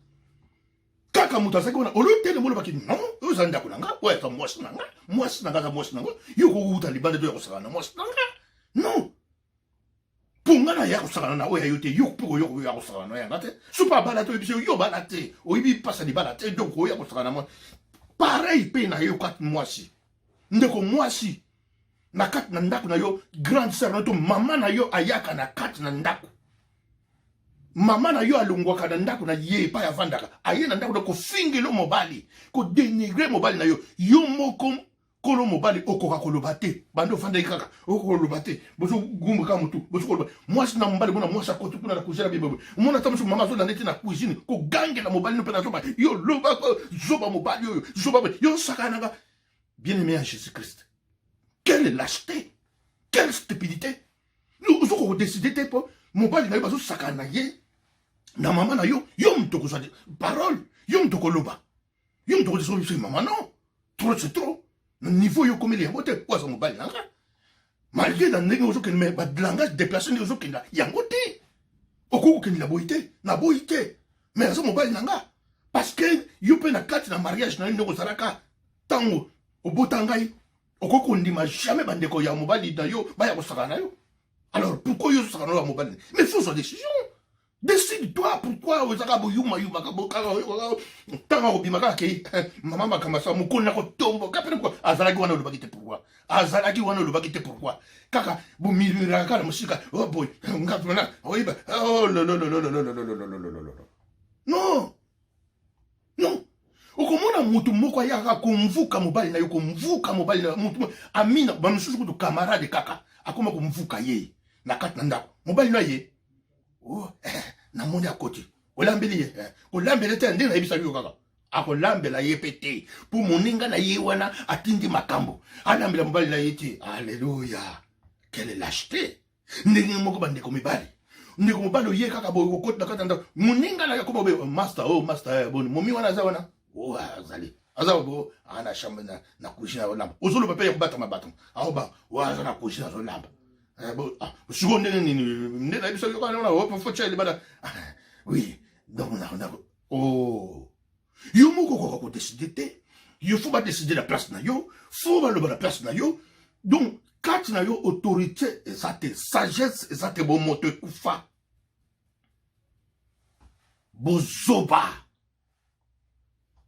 Kaka moto azalaki wana, olo telema, olobaki: "Non, oyo eza ndako na nga, oyo aza mwasi na nga, mwasi na nga aza mwasi na nga. Yo kowuta libanda to ya kosaka na mwasi na nga? Non." Mpo Nga na ya kosakana na oyo ya yo te, yo mpe oyo oyo ya kosakana na yanga te. Soki abala te, oyebisi yo, yo obala te, oyebi mpasi ya libala te, donc oya kosakana na mwa. Pareil mpe na yo kati mwasi. Ndeko mwasi, na kati na ndako na yo, grande sœur na yo to mama na yo ayaka na kati na ndako. Mama na yo alongwaka na ndako na ye epai avandaka, aye na ndako na kofingela mobali, kodenigre mobali na yo. Yo moko kolo mobali okoka koloba te, banda ofandaki kaka okoloba te, bozogumba kaka motu, bozokoloba mwasi na mobali. Mona mwasi akoti kuna na cuisine bibebe, omona ata mosusu mama azolanda ete na cuisine kogangela mobali no mpe nazoba yo loba zoba mobali oyo zoba yo sakanaka. Bien aimé en Jésus Christ, quelle lâcheté, quelle stupidité! Ozokoka kodeside te mpo mobali na yo bazosakana na ye na mama na yo. Yo moto okozwa parole, yo moto okoloba, yo moto okodeside. Mama, non, trop c'est trop. Na niveau yo okomeli yango te, po aza mobali na nga, malgré na ndenge ozokende, mais balangage déplacé ndenge ozokenda yango te, okoki kokendela boyi te, naboyi te, mais aza mobali na nga. Parce que yo mpe na kati na mariage na yo, ndenge ozalaka ntango obota ngai, okoki kondima jamais bandeko ya mobali na yo baya kosakana na yo. Alors pourquoi yo ozosakana na yo ya mobali? Mais faut zwa décision, décide-toi. Pourquoi ozaka boyumayuma ntango akobima kaka kei mama makambo asala mokolo na kotomboka pene? Pourquoi azalaki wana olobaki te? Pourquoi azalaki wana olobaki te? Pourquoi kaka bomimiraka kaka na mosika? Oh boy, nga mpona oyeba. Oh lolololololololololololo, non non. Okomona motu moko ayaka komvuka mobali na yo, komvuka mobali na motu amina, bamisusu kutu camarade kaka akoma komvuka ye na kati na ndako. Mobali na ye, oh, namoni akoti, olambeli ye kolambela te. Ndenge nayebisaki yo kaka, akolambela ye mpe te, mpo moninga na ye wana atindi makambo alambela mobali na ye te. Alleluya, quelle lâcheté! Ndenge moko bandeko mibali, ndeko mobali oye kaka boye kokoti na kati ya ndako, moninga na yakoma boye: "Master, oh master, boni momi wana aza wana?" "Oh, azali, aza bo aa na chambre na cuisine azolamba." Ozoloba mpe ya kobatama batama, aoba o aza na cuisine azolamba. Sikoyo ndenge nini nde nayebisa yo kaka wana faut tia libala? Oui, donc na oh, yo moko okoka kodeside te, yo faut badeside na place na yo, faut baloba na place na yo. Donc kati na yo autorité eza te, sagesse eza te, bomoto ekufa, bozoba,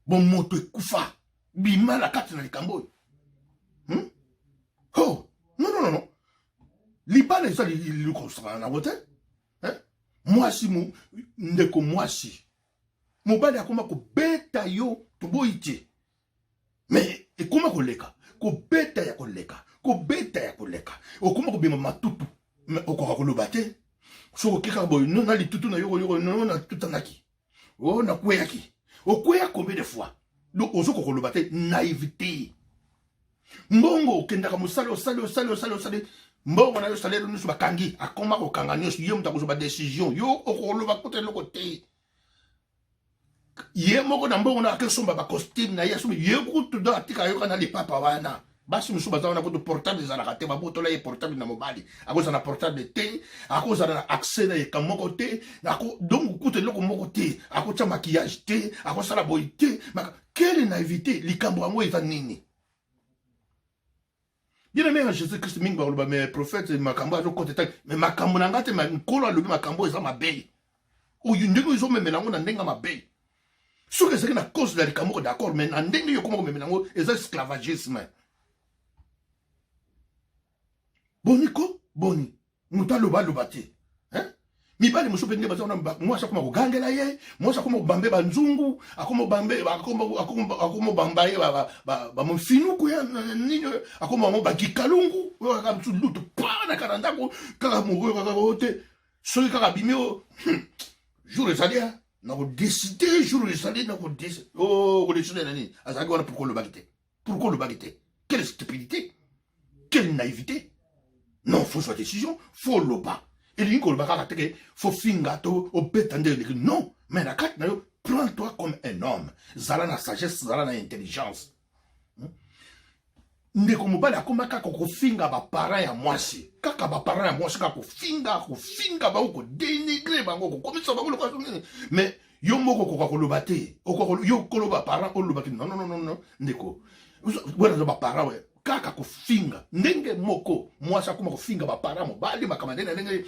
bomoto ekufa. Bima na kati na likambo oyo, Oh non, non, non, non. Libala eza likosakana nango te. Mwasi, ndeko mwasi, mobali akoma kobeta yo, toboyi te, mais ekoma koleka, kobeta ya koleka, kobeta ya koleka, okoma kobima matutu, mais okoka koloba te. Soki oke kaka boye na litutu na yo, yoko no natutanaki, o nakweyaki, okweya combien de fois? Donc ozokoka koloba te, naïveté. Mbongo okendaka mosala, osali, osali, osali, osali, mbongo na yo, salaire nyonso bakangi, akoma kokanga nyonso, ye moto akozwa badécision, yo okoloba kota eloko te. Ye moko na mbongo na akesomba bacostume na ye, asombi ye kutu, do atika yoka na lipapa wana. Basi mosusu baza wana kutu portable ezalaka te, babotola ye portable na mobali, akozala na portable te, akozala na accès na eka moko te, donc kutu eloko moko te, akotya maquillage te, akosala boye te. Quelle naïveté! Likambo yango eza nini? Bien aimé en Jésus Christ, mingi bakoloba: "Mais prophète, makambo azokota te." Mais makambo na nga te, Nkolo alobi makambo eza mabe oyo ndenge ezomemela yango na ndenge mabe. Soki ezalaki na cause ya likambo moko, d'accord, mais na ndenge yo koma komemela yango, eza esclavagisme. Boni ko boni moto aloba aloba te? Mibali mosusu mpe nde baza wana, mwasi akoma kogangela ye, mwasi akoma kobambe banzungu, akoma bambe, akoma bamba ye bamofinuku ya nini, akoma bango bakikalungu oyo kaka mosusu lutu pa na kaka ndako kaka moko kaka oyo te. Soki kaka abimi oyo, jour ezali na kodeside, jour ezali na kodeside, kodeside na nini? Azalaki wana, pourquoi olobaki te? Pourquoi olobaki te? Quelle stupidité, quelle naïveté! Non, faut zwa décision, faut loba. Elingi koloba kaka te ke faut finga to obeta nde eleki, non, mais na kati na yo, prends-toi comme un homme, zala na sagesse, zala na intelligence. Ndeko mobali akoma kaka kofinga baparent ya mwasi, kaka baparent ya mwasi, kaka kofinga, kofinga bango, kodénigre bango, kokomisa bango lokola nini. Mais yo moko okoka koloba te, yo koloba parent olobaki? Non, non, non, non, ndeko wana aza baparent we kaka kofinga. Ndenge moko mwasi akoma kofinga baparent mobali, makambo ndenge na ndenge.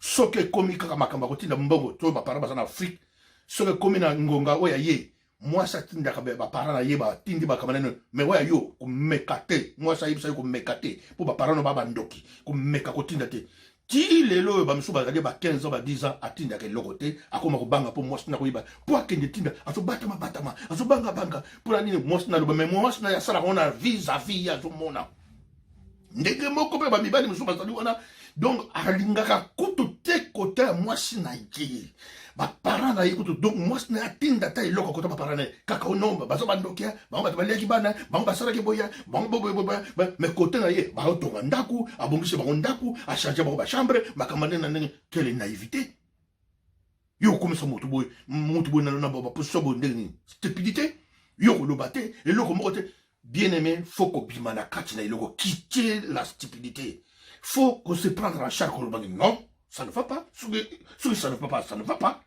Soki ekomi kaka makambo ya kotinda mbongo to baparent baza na Afrique, soki ekomi na ngonga oyo ya ye, mwasi atindaka baparent na ye, batindi makambo nani, mais oyo ya yo komeka te. Mwasi ayebisa yo komeka te mpo baparent no ba bandoki, komeka kotinda te. Ti lelo oyo bamisusu bazali ba 15 ans, ba 10 ans, atindaka eloko te, akoma kobanga mpo mwasi na koyeba mpo akende tinda, azobatama batama, azobangabanga mpo na nini mwasi na aloba. Mais mwasi na ye asalaka ngo na vis à vis, ye azomona. Ndenge moko mpe bamibali mosusu bazali wana, donc alingaka kutu te kota ya mwasi na ye, baparent na ye kutu. Donc mwasi na ye atinda ata eloko kota baparent na ye kaka onomba baza bandokia, bango bato baliaki bana, bango basalaki boya, bango boboyeboya. Mais kote na ye baotonga ndako, abongisi bango ndako, achange bango bachambre, makambo ndenge na ndenge. Quelle naïveté! Yo okomisa moto boye, moto boye na baposition boye, ndenge nini? Stupidité! Yo koloba te eloko moko te. Bien aimé, faut kobima na kati na eloko, quitter la stupidité, faut ko se prendre en charge, koloba non, ça ne va pas. Soki ça ne va pas, ça ne va pas.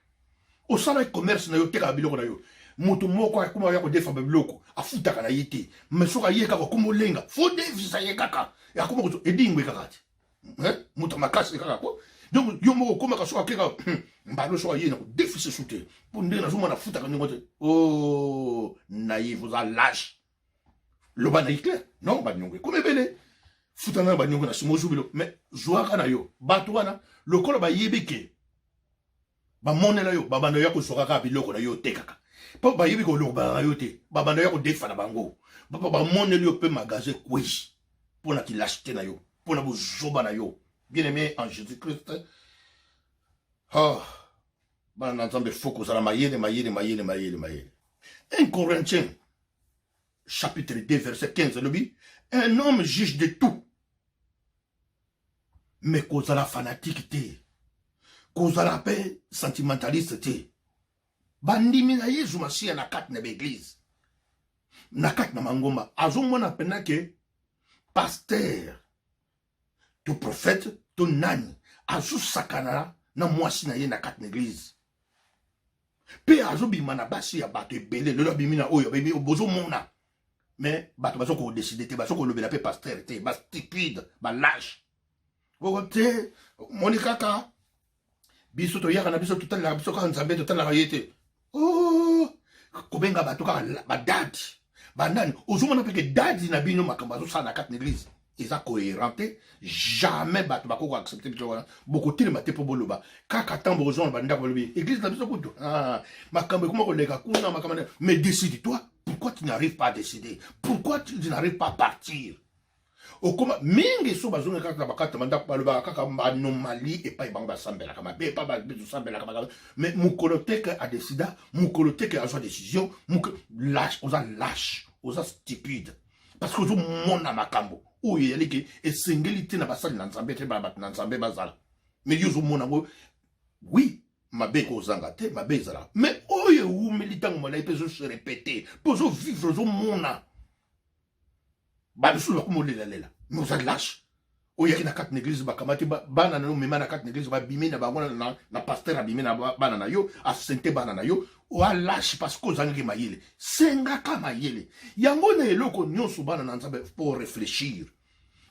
Osala commerce na yo, otekaka biloko na yo, moto moko akoma ya kodefa biloko, afutaka na ye te, mais soki aye kaka okoma olenga, faut defisa ye kaka, akoma kozo edingwe kaka te, moto makasi kaka ko. Donc yo moko okomaka, soki akeka mbalo, soki aye na kodefisa su te, mpo ndenge nazomona afutaka ndenge te. Oh, naïve, oza lâche. Loba na ye clair: non, baniongo ekomi ebele, futana na baniongo na nsima ozwi bilo. Mais zwaka na yo bato wana lokola bayebi ke bamonela yo, babanda ya kozwaka kaka biloko na yo otekaka, mpo bayebi kolobaka na yo te, babanda ya kodefa na bango, bamoneli yo mpe magasin ekwei mpo na kilâcheté na yo, mpo na bozoba na yo. Bien aimé en Jésus Christ, oh, bana na Nzambe, faut kozala mayele, mayele, mayele, mayele, mayele. 1 Corinthiens chapitre 2 verset 15 elobi: un homme juge de tout. Mais kozala fanatique te, kozala mpe sentimentaliste te. Bandimi na Yezu Masiya na kati na baeglise, na kati na mangomba, azomona mpena ke pasteur to prophète to nani azosakana na mwasi na ye na kati na eglise, mpe azobima na basi ya bato ebele. Lelo abimi na oyo, bozomona, mais bato baza kodécider te, baza kolobela mpe pasteur te. Bastupide, balâche boko te. Moni kaka biso toyaka na biso, totalelaka biso kaka Nzambe, totalelaka ye te. Oh, kobenga bato kaka badadi, banani. Ozomona mpe ke dadi na bino, makambo azosala na kati na église eza cohérent te. Jamais bato bakoki koaccepter biso wana. Bokotelema te mpo boloba kaka ntango bokozonga bandako, balobi église na biso kutu, ah, makambo ekoma koleka kuna, makambo. Mais décide toi. Pourquoi tu n'arrives pas à décider? Pourquoi tu n'arrives pas à partir? Okoma mingi so bazongi kaka na bakati bandako, balobaka kaka baanomalie epai bango basambelaka mabe, epai basambelaka. Mais mokolo te ke adécida, mokolo te ke azwa décision. Lâche, oza lâche, oza stupide, parce que ozomona makambo oyo eyali ke esengeli te na basali na Nzambe te, bato na Nzambe bazala. Mais yo ozomona yango, oui, mabe ekozanga te, mabe ezalaka, mais oyo ewumeli ntango molai mpe ezose répéter, mpe ozovivre, ozomona bamisusu bakoma olelalela. Mais oza lâche. Oyaki na kati na église, bakamati bana na yo, mema na kati na église, babimi na bango na pasteur, abimi na bana na yo, asente bana na yo. Oa lâche parce que ozangaki mayele. Sengaka mayele yango na eloko nyonso, bana na Nzambe. Pour réfléchir,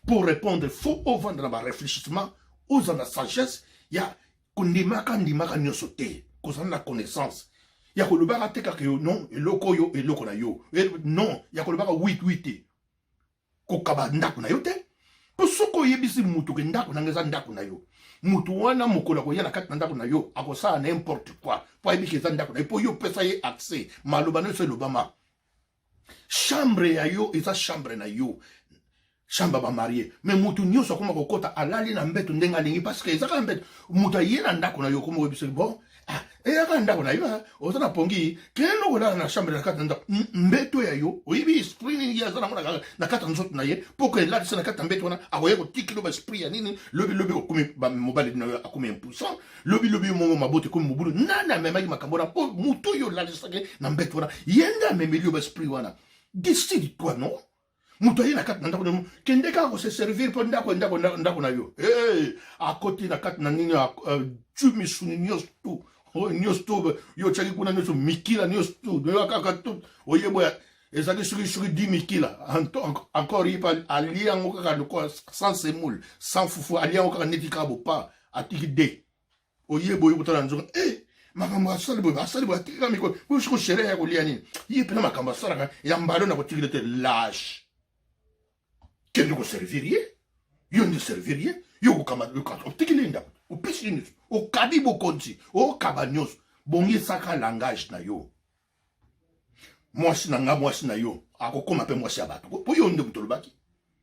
pour répondre, faut ovanda na baréfléchissement, oza na sagesse ya kondimaka ndimaka nyonso te, kozala na connaissance ya kolobaka te kaka yo non, eloko oyo eloko na yo non, ya kolobaka oui oui te, kokaba ndako na yo te. Mpo soki oyebisi motu ke ndako nanga eza ndako na yo, motu wana mokolo akoya na kati na ndako na yo, akosala n'importe quoi, mpo ayebi ke eza ndako na yo, mpo yo opesa ye accès. Maloba nyonso elobama, chambre ya yo eza chambre na yo, chambre bamariés. Mais motu nyonso akoma kokɔta, alali na mbeto ndenge alingi, parce que eza kaka mbeto. Moto aye na ndako na yo, okoma oyebisa: bon, ah, eyaka ndako na yo, oza na pongi, kende kolala na chambre na kati na ndako. Mbeto ya yo, oyebi esprit nini ye aza nango na kati ya nzoto na ye mpo ko elatisa na kati ya mbeto wana? Akoya kotikeli baesprit ya nini? Lobi lobi okomi mobali na yo akomi impuissant, lobi lobi yo mongo maboto ekomi mobulu. Nani amemaki makambo wana? Mpo motu oyo olalisaki na mbeto wana, ye nde amemeli yo baesprit wana. Décide toi non. Moto aye na kati na ndako, kende kaka kose servir, mpo ndako ndako ndako na yo. Hey, akoti na kati na nini, tu misuni nyonso tu, nyonso tu yo otiaki kuna, nyonso mikila nyonso tu kaka tu oyeboya ezalaki soki soki di mikila encore, ye mpe alie yango kaka lokola sans semoule, sans fufu, alie yango kaka neti kaka bopa, atiki de. Oye boye kotala nzoka e eh, makambo asali boye, asali boye, atikaka mikolo boye, siko shere ya kolia nini? Ye mpena makambo asalaka ya mbalo na kotikela te. Lâche, kende koservir ye, yo nde servir ye, yo kokama otikeli ye ndako, opesi ye nyonso, okabi bokonzi, okaba nyonso. Bongisaka langage na yo. Mwasi na nga, mwasi na yo akokoma mpe mwasi ya bato, mpo yo nde moto olobaki.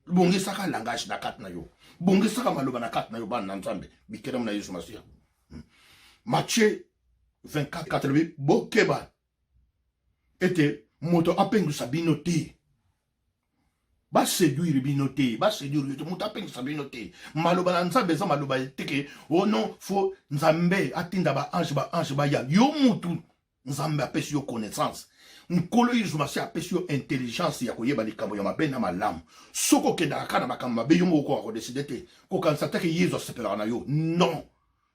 Bongisaka langage na kati na yo, bongisaka maloba na kati na yo. Bana na Nzambe, bikelamu na Yesu Masiya. Matthieu 24 elobi: bokeba ete moto apengwisa bino te, baséduire bino te, baséduire yo te, moto apengwisa bino te. Maloba na Nzambe eza maloba te ke o oh non, faut Nzambe atinda baange, baange baya. Yo mutu, Nzambe apesi yo connaissance, Nkolo Yesu Masiya apesi yo intelligence ya koyeba likambo ya mabe na malamu. Soki okendaka kaka na makambo mabe, yo moko okoka kodécider te, kokanisa te ke Yesu asepelaka na yo. Non,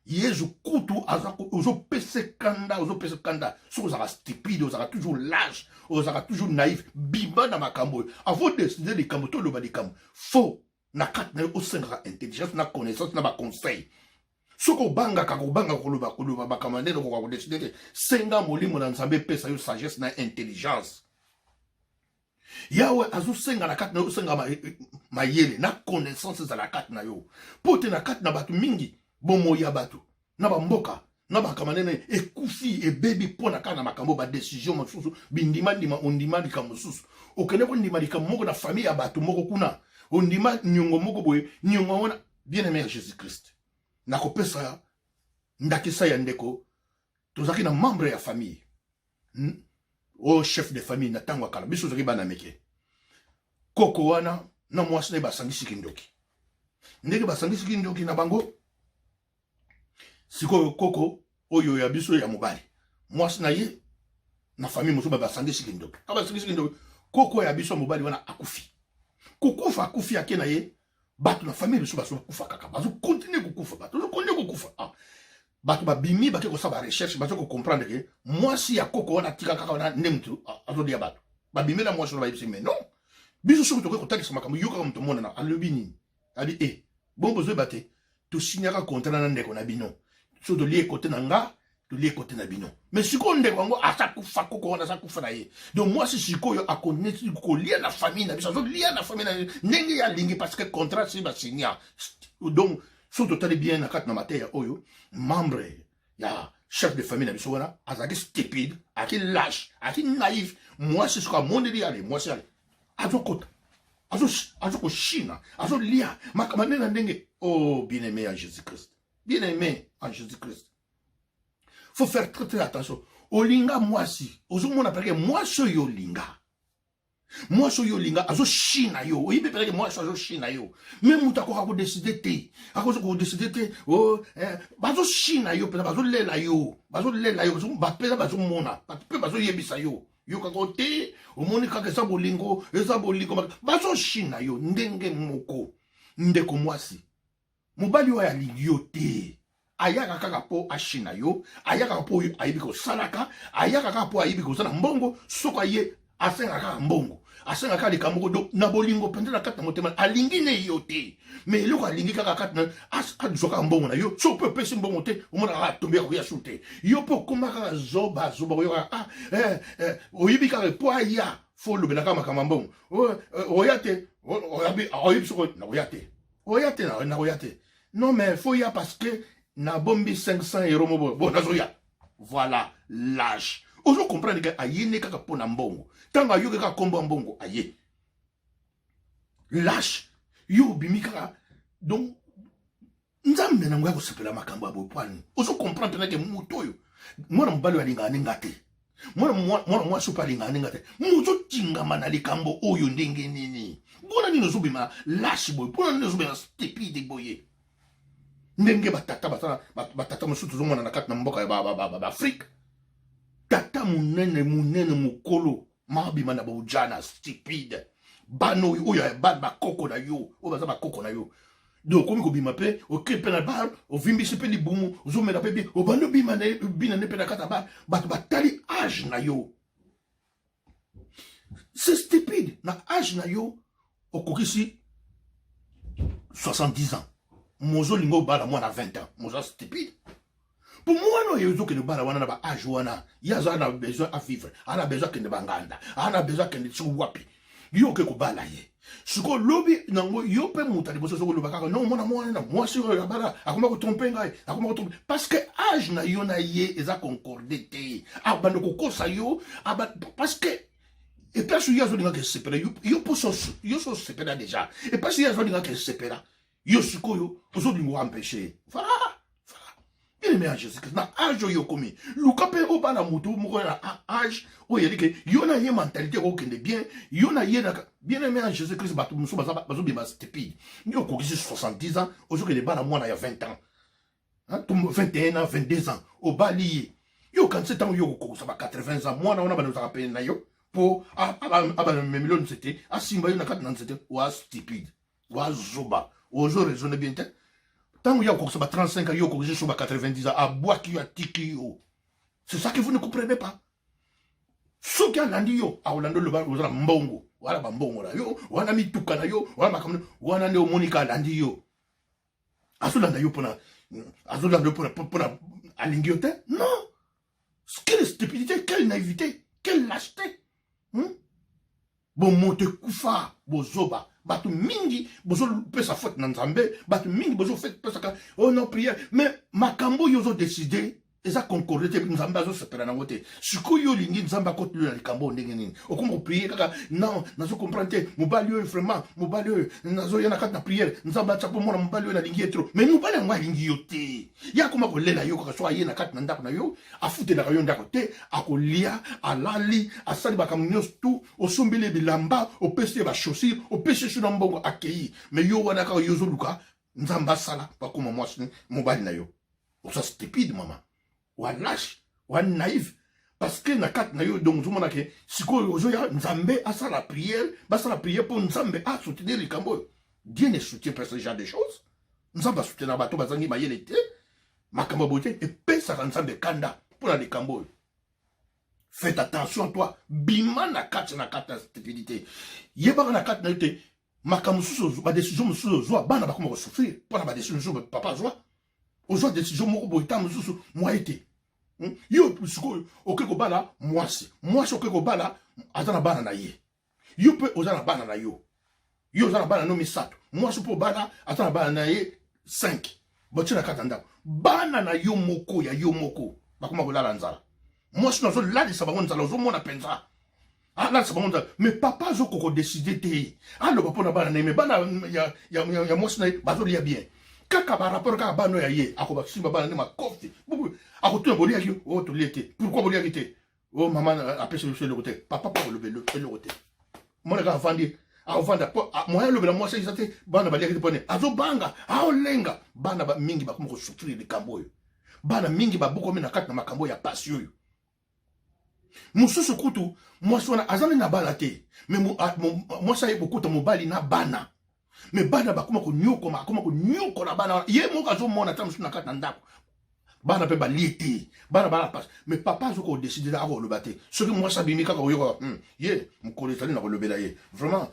Yesu kutu ozopesa kanda, ozopesa kanda soki ozalaka stupide, ozalaka toujours lâche, ozalaka toujours naïf. Bima na makambo oyo. Avant décider likambo to oloba likambo, faut na kati na yo osengaka intelligence na connaissance na baconseil. Soki obangaka, kobanga koloba, koloba makambo ndenge okoka kodécider te, senga Molimo na Nzambe epesa yo sagesse na intelligence. Yawe azosenga na kati na yo, osenga mayele na connaissance ezala na kati na yo, mpo te na kati na bato mingi, bomoi ya bato na bamboka na makambo nene ekufi, ebebi mpo na kaka na makambo badécision mosusu, bindimandima. Ondima likambo mosusu, okende kondima likambo moko na famille ya bato moko kuna, ondima niongo moko boye, niongo wana. Bien aimé ya Jésus Christ, nakopesa ndakisa ya ndeko tozalaki na membre ya famille oyo, chef de famille na ntango ya kala. Biso ozalaki bana mike. Koko wana na mwasi na ye basangisi kindoki. Ndenge basangisi kindoki na bango, sikoyo koko oyo ya biso ya mobali, mwasi na ye na famille mosusu basangisi kindoki. A basangisi kindoki, koko ya biso ya mobali wana akufi. Kokufa, akufi, ake na ye. Bato na famille biso bazokufa kaka, bazocontinuer kokufa, bato bazocontinuer kokufa. Ah. Bato babimi, bake kosala barecherche, bazo kocomprendre ke mwasi ya koko wana atika kaka wana nde motu azolia bato. Babimela mwasi wana, bayebisi: mais non, biso soki tokoki kotalisa makambo, yo kaka moto omonana. Alobi nini? Abi e bon, bozoyeba te, tosignaka contrat na ndeko na bino, so tolie kote na nga, tolie kote na bino. Mais sikoyo ndeko yango aza kufa, koko wana aza kufa na ye. Donc mwasi sikoyo akoneti kolia na famille na biso, azolia na famille na ndenge ye alingi, parce que contrat si basigna. Donc so totali bien na kati na mateya oyo, membre ya chef de famille na biso wana azalaki stupide, azalaki lâche, azalaki naïf. Mwasi soki amondeli, ale mwasi ale azokota, azokoshina, azolia makambo ndenge na ndenge. Oh, bien aimé en Jésus Christ, bien aimé en Jésus Christ, faut faire très très attention. Olinga mwasi, ozomona peke mwasi oyo olinga, mwasi oyo olinga azoshina yo, oyebi peke mwasi azoshina yo, mais moto akoka kodécider te, akoza kodécider te. Oh, eh, bazoshina yo mpenza, bazolela yo, bazolela yo mpenza, bazomona bato mpe bazoyebisa yo, yo kaka te, omoni kaka eza bolingo, eza bolingo, bazoshina yo ndenge moko. Ndeko mwasi, mobali oyo alingi yo te, ayaka kaka mpo ashina yo, ayaka mpo oyo ayebi kosalaka, ayaka kaka mpo ayebi koza na mbongo. Soki aye, asengaka kaka mbongo, asengaka kaka likambo moko. Na bolingo mpenza na kati na motema alingi ne yo te, mais eloko alingi kaka kati na azwa kaka mbongo na yo. Soki mpe opesi mbongo te, omona kaka atombi, akoya su te. Yo mpe okóma kaka zoba zoba, oyoka ah, eh, eh, oyebi kaka mpo aya, faut olobela kaka makambo ya mbongo. Oya te, oyebi soko nakoya te, oya te, nakoya te. Non, mais faut ya, parce que nabombi 500 euro mo bon, nazoya. Voilà l'âge. Ozo comprendre ke aye ne kaka mpo na mbongo. Ntango ayoki kaka nkombo ya mbongo, aye. Lâche, yo obimi kaka. Donc Nzambe nango ya kosepela makambo ya boye pwani? Ozo comprendre nake moto oyo, mwana mobali oyo alingaka ndenge te, mwana mwasi mpe alingaka ndenge te. Moto otingama na likambo oyo ndenge nini? Mpona nini ozobima lâche boye? Mpona nini ozobima stupide boye? Ndenge batata basala, batata mosusu tozomona na kati na mboka ya baAfrike, tata monene monene, mokolo mabima na baujana stupide, bana oyo, oyo bana bakoko na yo, oyo baza bakoko na yo. Donc okomi kobima mpe, oke mpe na bar, ovimbisi mpe libumu, ozomela mpe bi, obandi obima bina nde mpe na kati ya bar, bato batali age na yo. C'est stupide. Na age na yo, okokisi 70 ans, mozolinga obala mwana 20 ans, moza stupide. Mpo mwana oyo ozokende bala wana na ba age wana, ye aza na besoin a vivre, aza na besoin akende banganda, aza na besoin akende soki wapi. Yo oke kobala ye sikoyo, lobi nango yo mpe moto ya liboso ozokoloba kaka no mwana mwana na mwasi oyo abala akoma kotrompe ngai, akoma kotrompe, parce que age na yo na ye eza concorde te. Abanda kokosa yo parce que epasi ye azolingaka esepela yo, mpo yo so osepela déjà. Epasi ye azolingaka esepela yo, sikoyo ozolinga oempêche. Voilà, voilà, bien aimé en Jésus Christ. Na age oyo okomi, luka mpe obala motu moko na age oyo yeli ke yo na ye mentalité okokende bien, yo na ye. Bien aimé en Jésus Christ, bato mosusu bazobima stupide. Yo okokisi 70 ans, ozokende bala mwana ya 20 ans, 21 ans, 22 ans, obali ye. Yo okanisi ntango yo okokokisa ba 80 ans, mwana wana bana ozalaka pene na yo mpo abamemilo nzete, asimba yo na kati na nzete? Wa stupide, wazoba, ozo raisonne bien te. Ntango yo akokisa ba 35 ans, yo okokisi so ba 90 ans, abwaki yo, atiki yo. C'est ça que vous ne comprenez pas. Soki alandi yo, akolanda oloba oza na mbongo wana, bambongo na yo wana, mituka na yo wana, makambo wana nde omonika. Alandi yo, azolanda yo mpona, azolanda yo mpona alingi yo te. Non, quelle stupidité, quelle naïveté, quelle lâcheté, Bomoto ekufa, bozoba. Bato mingi bozopesa faute na Nzambe, bato mingi bozopesaka oh non, prière, mais makambo oyo ozodécider eza concorde te. Nzambe azosepela nango te. Sikoyo olingi Nzambe akoteli na likambo oyo ndenge nini? Okoma koprier kaka non, nazo comprendre te mobali oyo, vraiment mobali oyo, nazoya na kati na prière, Nzambe atya mpo mona mobali oyo nalingi ye trop. Mais mobali yango alingi yo te. Ye akoma kolela yo kaka so aye na kati na ndako na yo, afutelaka yo ndako te, akolia, alali, asali makambo nyonso tu, osombeli ye bilamba, opesi ye bachaussure, opesi ye so na mbongo, akei. Mais yo wana kaka yo ozoluka Nzambe asala bakoma mwasi mobali na yo. Oza stupide, mama, wa lâche, wa naïve, parce que na kati na yo donc ozomona ke sikoyo ozoya Nzambe asala prière, basala prière mpo Nzambe asoutenir likambo oyo. Dieu ne soutient pas ce genre de choses. Nzambe asoutenir bato bazangi mayele te. Makambo boye te, epesaka Nzambe kanda mpona likambo oyo. Faites attention, toi, bima na kati ya stupidité. Yebaka na kati na yo te, makambo mosusu, badécision mosusu ozwa, bana bakoma kosouffrir mpona badécision mosusu papa azwa. Ozwa décision moko boye, ta mosusu mwaye te. Yo sikoyo oke kobala mwasi, mwasi oke kobala aza na bana na ye, yo mpe oza na bana na yo. Yo oza na bana no misato, mwasi mpe obala aza na bana na ye 5. Botie na kati ya ndako, bana na yo moko ya yo moko bakoma kolala nzala. Mwasi no azolalisa bango nzala, ozomona mpenza alalisa bango nzala, mais papa azokoka kodécider te, aloba mpo na bana na ye. Mais bana ya mwasi na ye bazolia bien kaka barapport kaka bana oyo ya ye. Akobasimba bana nde makofi, akotuna: "Boliaki?" "O, tolie te." "Pourquoi boliaki te?" "O, mama apesi biso eloko te." Papa mpo koloba eloko te, mwana kaka avandi, avanda po moyen alobela mwasi eza te. Bana baliaki te mpone azobanga, aolenga. Bana mingi bakoma kosouffrir likambo oyo, bana mingi babukomi na kati na makambo ya pasi oyo. Mosusu kutu mwasi wana aza nde na bana te, mais mwasi aye kokuta mobali na bana, mais bana bakoma konyokoma, akoma konyokola bana wana. Ye moko azomona ata mosusu na kati na ndako bana mpe balie te, bana bana pasi, mais papa azoki kodécider, akoloba te. Soki mwasi abimi kaka, oyoka ye mokolo ezali na kolobela ye vraiment,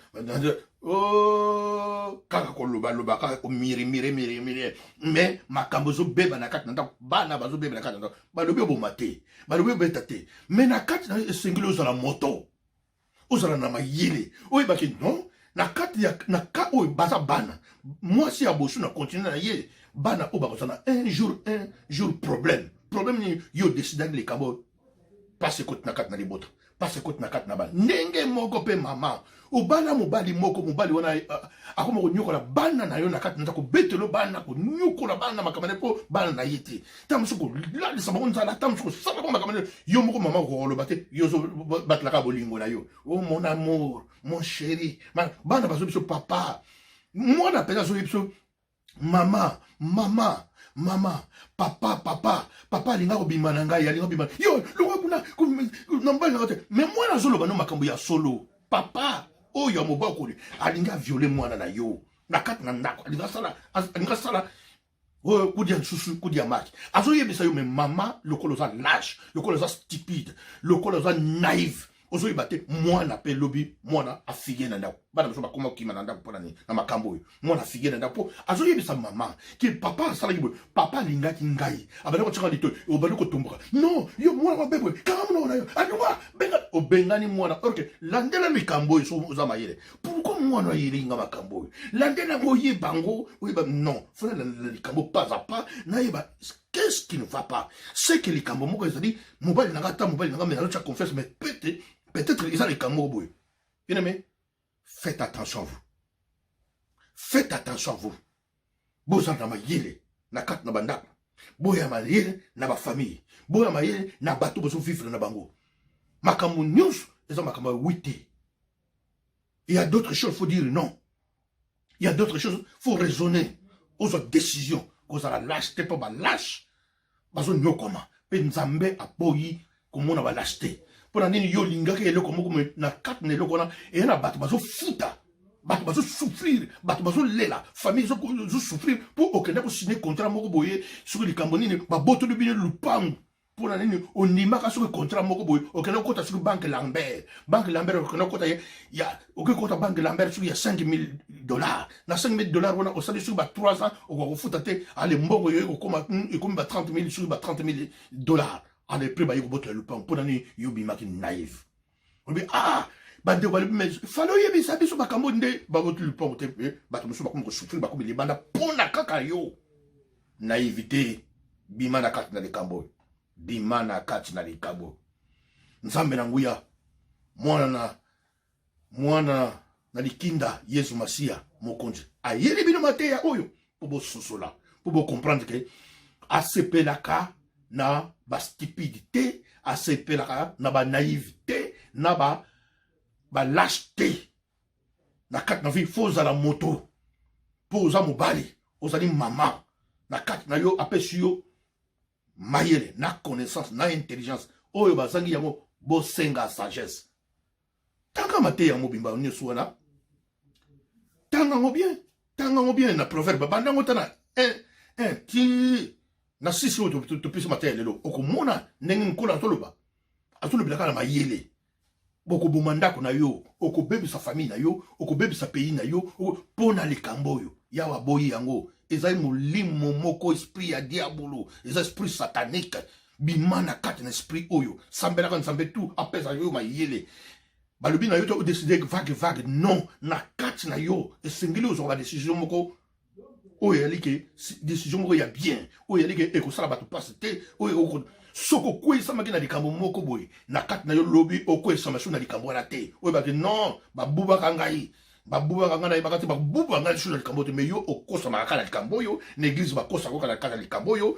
oh, kaka kolobaloba, kaka komirimire mirimire, mais makambo ezobeba na kati na ndako, bana bazobeba na kati na ndako. Balobi oboma te, balobi obeta te, mais na kati na esengeli ozala moto, ozala na mayele, oyebaki non, na kati ya na ka oyo baza bana, mwasi ya bosu na continue na ye, bana oyo bakozala un jour, un jour problème. Problème nini? Yo décidaki likambo, pasi ekoti na kati na libota, pasi ekoti na kati na bana. Ndenge moko mpe mama, obala mobali moko, mobali wana akoma konyokola bana na yo na kati na nzako, kobetelo bana, konyokola bana makambo na mpo bana na ye te, ta mosusu kolalisa bango nzala, ta mosusu kosala bango makambo. Yo moko mama okoloba te, yo ozobatelaka bolingo na yo: "Oh mon amour, mon chéri." Bana bazobi biso papa, mwana mpenza azoyebi biso mama, mama, mama, papa, papa, papa alinga kobima na ngai, alinga kobima yo, lokwa kuna na mobali nanga te. Mais mwana azoloba no makambo ya solo. Papa oyo ya mobakoli alingi aviole mwana na yo na kati na ndako, alingi asala oyo kudia nsusu, kudia maki, azoyebisa yo. Mais mama, lokola oza lâche, lokola oza stupide, lokola oza naïve, Ozoyeba te mwana mpe lobi mwana afige na ndako. Bana mosusu bakoma kokima na ndako mpo na nini? Na makambo oyo. Mwana afige na ndako mpo azoyebisa mama ke papa asalaki boye, papa alingaki ngai, abandi kotyaka litoi, obandi kotomboka. Non, yo mwana mabe boye, kanga monoko na yo, alongwa, benga. Obengani mwana. Ok, landela likambo oyo soki oza mayele. Pourquoi mwana ayeli nga makambo oyo? Landela yango, oyeba yango, oyeba. Non, fona landela likambo pas à pas, nayeba qu'est-ce qui ne va pas. C'est que likambo moko ezali mobali na nga, ata mobali na nga, mais nazotya confiance, mais peut-être eza likambo moko boye. Bien aimé, faites attention à vous, faites attention à vous. Bozala na mayele na kati na bandako, boya mayele na bafamille, boya mayele na bato bozovivre na bango. Makambo nyonso eza makambo ya wi te. Il y a d'autres choses, faut dire non. Il y a d'autres choses, faut raisonner. Ozwa décision, kozala lâche te, mpo balâche bazonyokoma mpe Nzambe aboyi komona balâche te. Mpo na nini yo olingaki eloko moko, me na kati na eloko wana eya na bato bazofuta, bato bazosouffrir, bato bazolela, famille ezosouffrir mpo okenda kosigne contrat moko boye. Soki likambo nini, babotoli bino lupangu. Mpo na nini ondimaka soki contrat moko boye? Okenda kokota soki Banque Lambert, Banque Lambert, okenda kokota ya, okoki kokota Banque Lambert soki ya 5000 $. Na 5000 $ wana, osali soki ba 3 ans, okoka kofuta te. Ale, mbongo yo ekokoma, ekomi ba 30 000, soki ba 30 000 $. Ale, prix baye kobotola lupango. Mpo na nini yo obimaki naïve? Olobi: "Ah, bandeko balobi, mais fallait oyebisa biso makambo nde babotoli lupango te." Bato mosusu bakomi kosouffrir, bakomi libanda mpo na kaka yo naïveté. Bima na kati na likambo oyo, bima na kati na likambo. Nzambe na nguya, mwana na mwana na likinda, Yesu Masiya Mokonzi, ayeli bino mateya oyo mpo bososola, mpo bocomprendre ke asepelaka na bastupide te, asepelaka na banaïve te, na balâche te. Na kati na vie, faut ozala moto, mpo oza mobali, ozali mama. Na kati na yo, apesi yo mayele na connaissance na intelligence. Oyo bazangi yango, bosenga sagesse. Tanga mateya mobimba nyonso wana, tanga yango bien, tanga yango bien na Proverbe. Banda yango ta na 1 1 ti na 6 oyo topesi mateya lelo. Okomona ndenge Nkolo azoloba, azolobelaka na mayele. Bokoboma ndako na yo, okobebisa famille na yo, okobebisa pays na yo mpo na likambo oyo Yawe aboyi yango. Ezali molimo moko, esprit ya diabolo, eza esprit satanique. Bima na kati na esprit oyo. Sambelaka Nzambe tu apesa yo mayele. Balobi na yo te odécide vague vague. Non, na kati na yo esengeli ozwaka badécision moko oyo eyali ke décision moko ya bien, oyo eyali ke ekosala bato mpasi te. Oyo soki okweyisamaki na likambo moko boye na kati na yo, lobi okweyisama so na likambo wana te. Oyo bake non, babubaka ngai, babubaka ngai, nayebaka te, babuba ngai lisusu na likambo te. Mais yo okosamaka kaka na likambo oyo na église, bakosaka kaka na kati ya likambo oyo.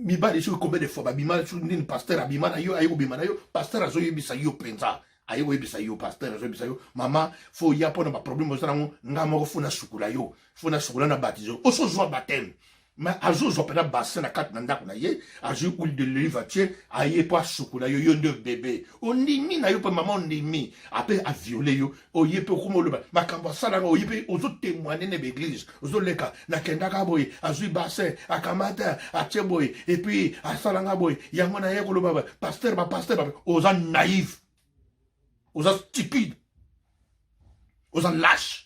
Mibali, soki combien de fois babima, soki nini, pasteur abima na yo, aye kobima na yo, pasteur azoyebisa yo mpenza, aye koyebisa yo, pasteur azoyebisa yo: "Mama, faut ya mpona baproblème oza nango, nga moko faut nasukula yo, faut nasukula na baptise." Osozwa baptême, mais azozwa mpena bassin na kati na ndako na ye, azwi huile de l'olive, atie, aye mpo asukula yo. Yo nde bebe, ondimi na yo mpe mama, ondimi ape aviole yo. Oye mpe okoma oloba makambo asalanga, oye mpe ozotémoigne na baéglise, ozoleka: "Nakendaka boye, azwi bassin, akamata, atie boye, et puis asalanga boye, yango na ye koloba." Pasteur, bapasteur, oza naïve, oza stupide, oza lâche.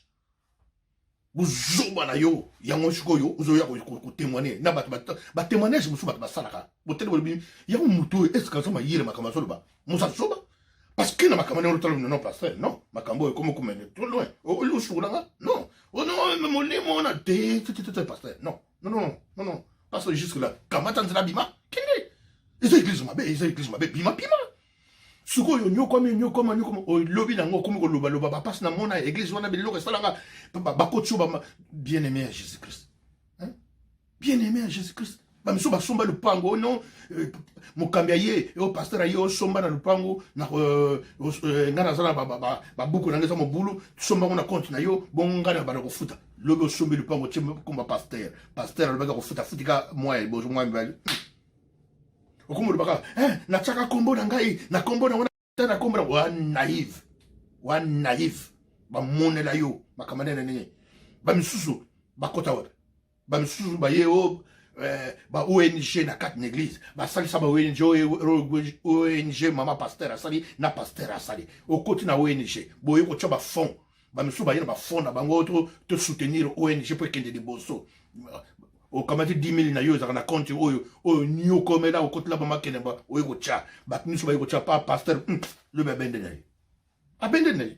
Bozoba na yo yango. Sikoyo ozoya kotémoigne na bato, batémoignage mosusu bato basalaka, botele, bolobi: "Yango motu oyo est-ce aza mayele? Makambo azoloba, moto azoba." Parce que na makambo ndenge otala, non, pasteur, non, makambo oyo ekomi komene trop loin. Osukolanga, non, non, molimo wana te, te, te, te, pasteur, non, non, non, non, non, pasteur, jusque là kamata nzela, bima, kende. Eza église mabe, eza église mabe, bima, bima. Sikoyo nyokwami, nyokwama, nyokwama, olobi nango, okomi kolobaloba bapasi na mona église wana, biloko esalanga, bakoti oyo. Bien aimé ya Jésus Christ, bien aimé ya Jésus Christ, bamisu basomba lupango. Non, mokambi aye, o pasteur aye, osomba na lupango, ngai naza na babuku na ngai, eza mobulu, sombango na compte na yo, bongo ngai na bana kofuta. Lobi osombi lupango, tie komba pasteur. Pasteur alobaki kofuta, futika mwa ya liboso, mwa mibali. Okomi olobaka: "Natiaka kombo na ngai na kombo na wana, na kombo na wa." Naïve, wa naïve, bamonela yo makambo nene ndenge. Bamisusu bakota wapi? Bamisusu baye o eh, ba ONG na kati na église, basalisa ba ONG, ONG mama pasteur asali na pasteur asali, okoti na ONG boye kotya ba fonds, bamisusu baye na ba fonds na bango to, to soutenir ONG mpo ekende liboso. Okamati 10 000 na yo ezalaka na compte oyo oyo niokomela okotela bamakene oye kotya, bato nyonso baye kotya pa pasteur lobi abende na ye, abende na ye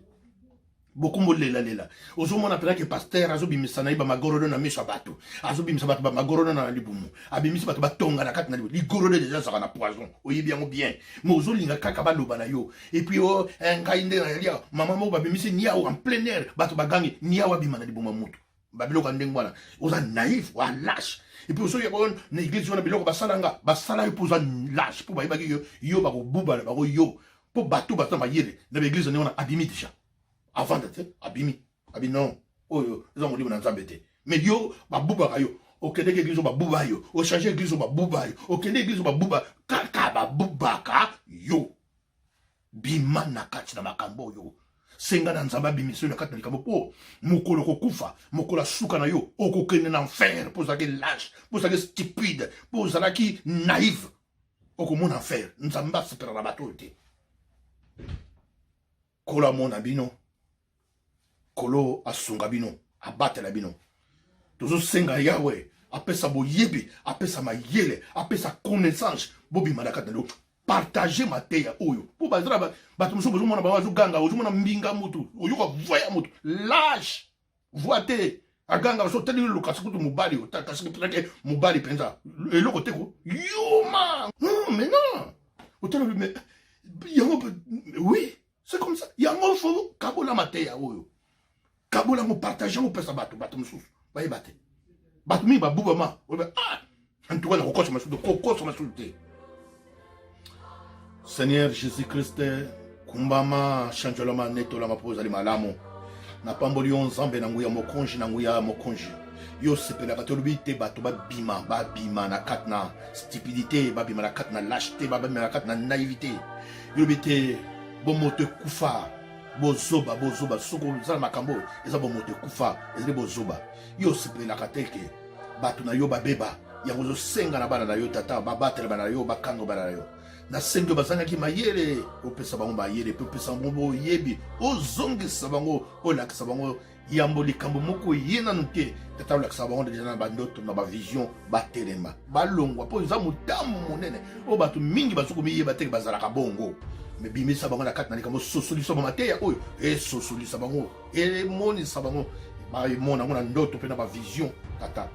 bokombolelalela. Ozomona mpenza ke pasteur azobimisa na ye bamagorodo na miso ya bato, azobimisa bato bamagorodo na libumu, abimisi bato batonga na kati na libumu. Ligorodo deja ezalaka na poison, oyebi yango bien, mais ozolinga kaka baloba na yo. Et puis oh, eh, ngai nde nalia mama moko babimisi niau en plein air, bato bagangi niau abima na libumu ya motu. Babiloko ya ndenge wana, oza naïf, oza lâche. Et puis ozoya na église wana, biloko basala nga basala yo mpo oza lâche, mpo bayebaki yo, yo bakobuba na bango yo, mpo bato baza mayele na baeglise ndenge wana. Abimi déjà avanda te, abimi abi non, oyo eza molimo na Nzambe te. Mais yo babubaka yo, okendeki église oyo babuba yo, ochange église oyo babuba yo, okende église oyo babuba kaka, babubaka yo. Bima na kati na makambo oyo, senga na Nzambe abimisa yo na kati na likambo, mpo mokolo kokufa, mokolo asuka na yo, okokende na enfer mpo ozalaki lâche, mpo ozalaki stupide, mpo ozalaki naïve. Okomona enfer. Nzambe asepela na bato oyo te. Kolo amona bino, Kolo asunga bino, abatela bino. Tozosenga Yawe apesa boyebi, apesa mayele, apesa connaissance, bobima na kati na partage mateya oyo, mpo bazala bato mosusu bozomona bango azoganga, ozomona mbinga motu, oyoka voix ya motu lâche, voix te, aganga so otali lokasi kutu mobali, otakasi mobali mpenza eloko te ko yuma. Non, mais non, otali, mais yango, oui, c'est comme ça. Yango faut kabola mateya oyo, kabola yango, partage yango, opesa bato, bato mosusu bayeba te. Bato mingi babubama, oloba ah, en tout cas nakokosa masusu, kokosa masusu te. Seigneur Jésus Christ, kumbama, changelama, netolama, mpo ozali malamu. Napamboli yo Nzambe na nguya mokonzi, na nguya mokonzi. Yo osepelaka te, olobi te bato babima, babima na kati na stupidité, babima na kati na lâcheté, babima na kati na naïveté. Yo olobi te bomoto ekufa, bozoba, bozoba. Soki ozala makambo oyo eza bomoto ekufa, ezali bozoba. Yo osepelaka te ke bato na yo babeba. Yango ozosenga na bana na yo, Tata, babatela bana na yo, bakanga bana na yo. Nasengi yo, bazangaki mayele, opesa bango mayele, mpe opesa bango boyebi, ozongisa bango, olakisa bango yambo likambo moko ye nanu te. Tata, olakisa bango deja na bandoto, na bavision, batelema, balongwa, mpo eza motambo monene oyo bato mingi bazoki komiyeba teke bazalaka bongo. Me bimisa bango na kati na likambo, sosolisa bango mateya oyo, esosolisa bango, emonisa bango, bamona yango na ndoto mpe na bavision. Tata,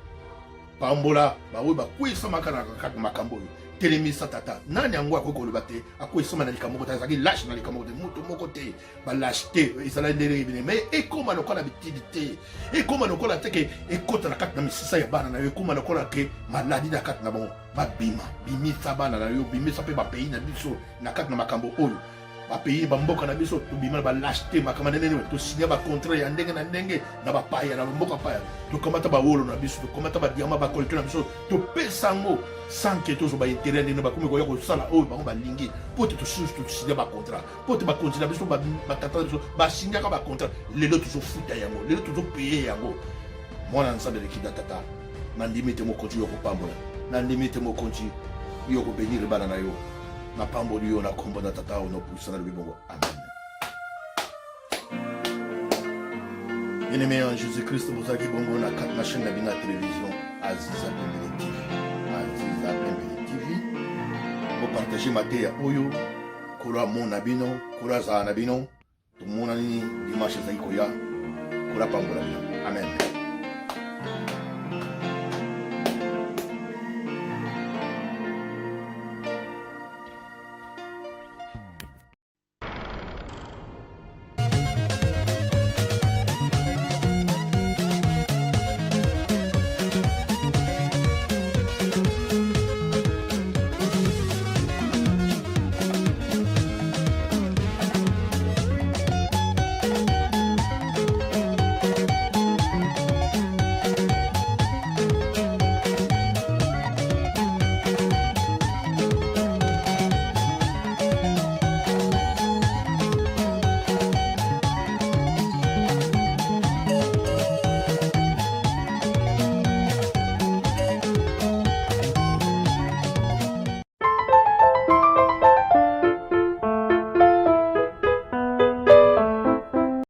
pambola baoyo bakweyisamaka na kati na makambo oyo, telemisa. Tata, nani yango akoki koloba te akweyisama na likambo moko te, azalaki lâche na likambo moko te? Moto moko te. Balâche te ezala ndenge ebele, mais ekóma lokola bitidi te, ekóma lokola te ke ekɔta na kati na misisa ya bana na yo, ekóma lokola ke maladi na kati na bango. Babima, bimisa bana na yo, bimisa mpe bapays na biso na kati na makambo oyo, bapays, bamboka na biso, tobima na balâche te. Makambo ndenge tosinya bacontrat ya ndenge na ndenge na bapaya, na bamboka paya, tokamata bawolo na biso, tokamata badiamant, bacoltan na biso, topesa yango sans ke tozwa baintérêt. Ndenge bakomi koya kosala oyo bango balingi, mpo te tosusu tosinya bacontrat, mpo te bakonzi na biso, batata na biso basinyaka bacontrat, lelo tozofuta yango, lelo tozopeye yango. Mwana Nzambe elekida, Tata, nandimi te mokonzi yo kopambola, nandimi te mokonzi yo kobénir bana na yo. Napamboli yo na kombo na Tata oyo nopusa, nalobi bongo, amen. Bien-aimé en Jésus-Christ, bozalaki bongo na kati na chaîne na bino ya télévision Aziza Pembele TV, Aziza Pembele TV. Bopartage mateya oyo. Kolo amona bino, Kolo azala na bino. Tomonani dimanche ezali koya. Kolo apambola bino, amen.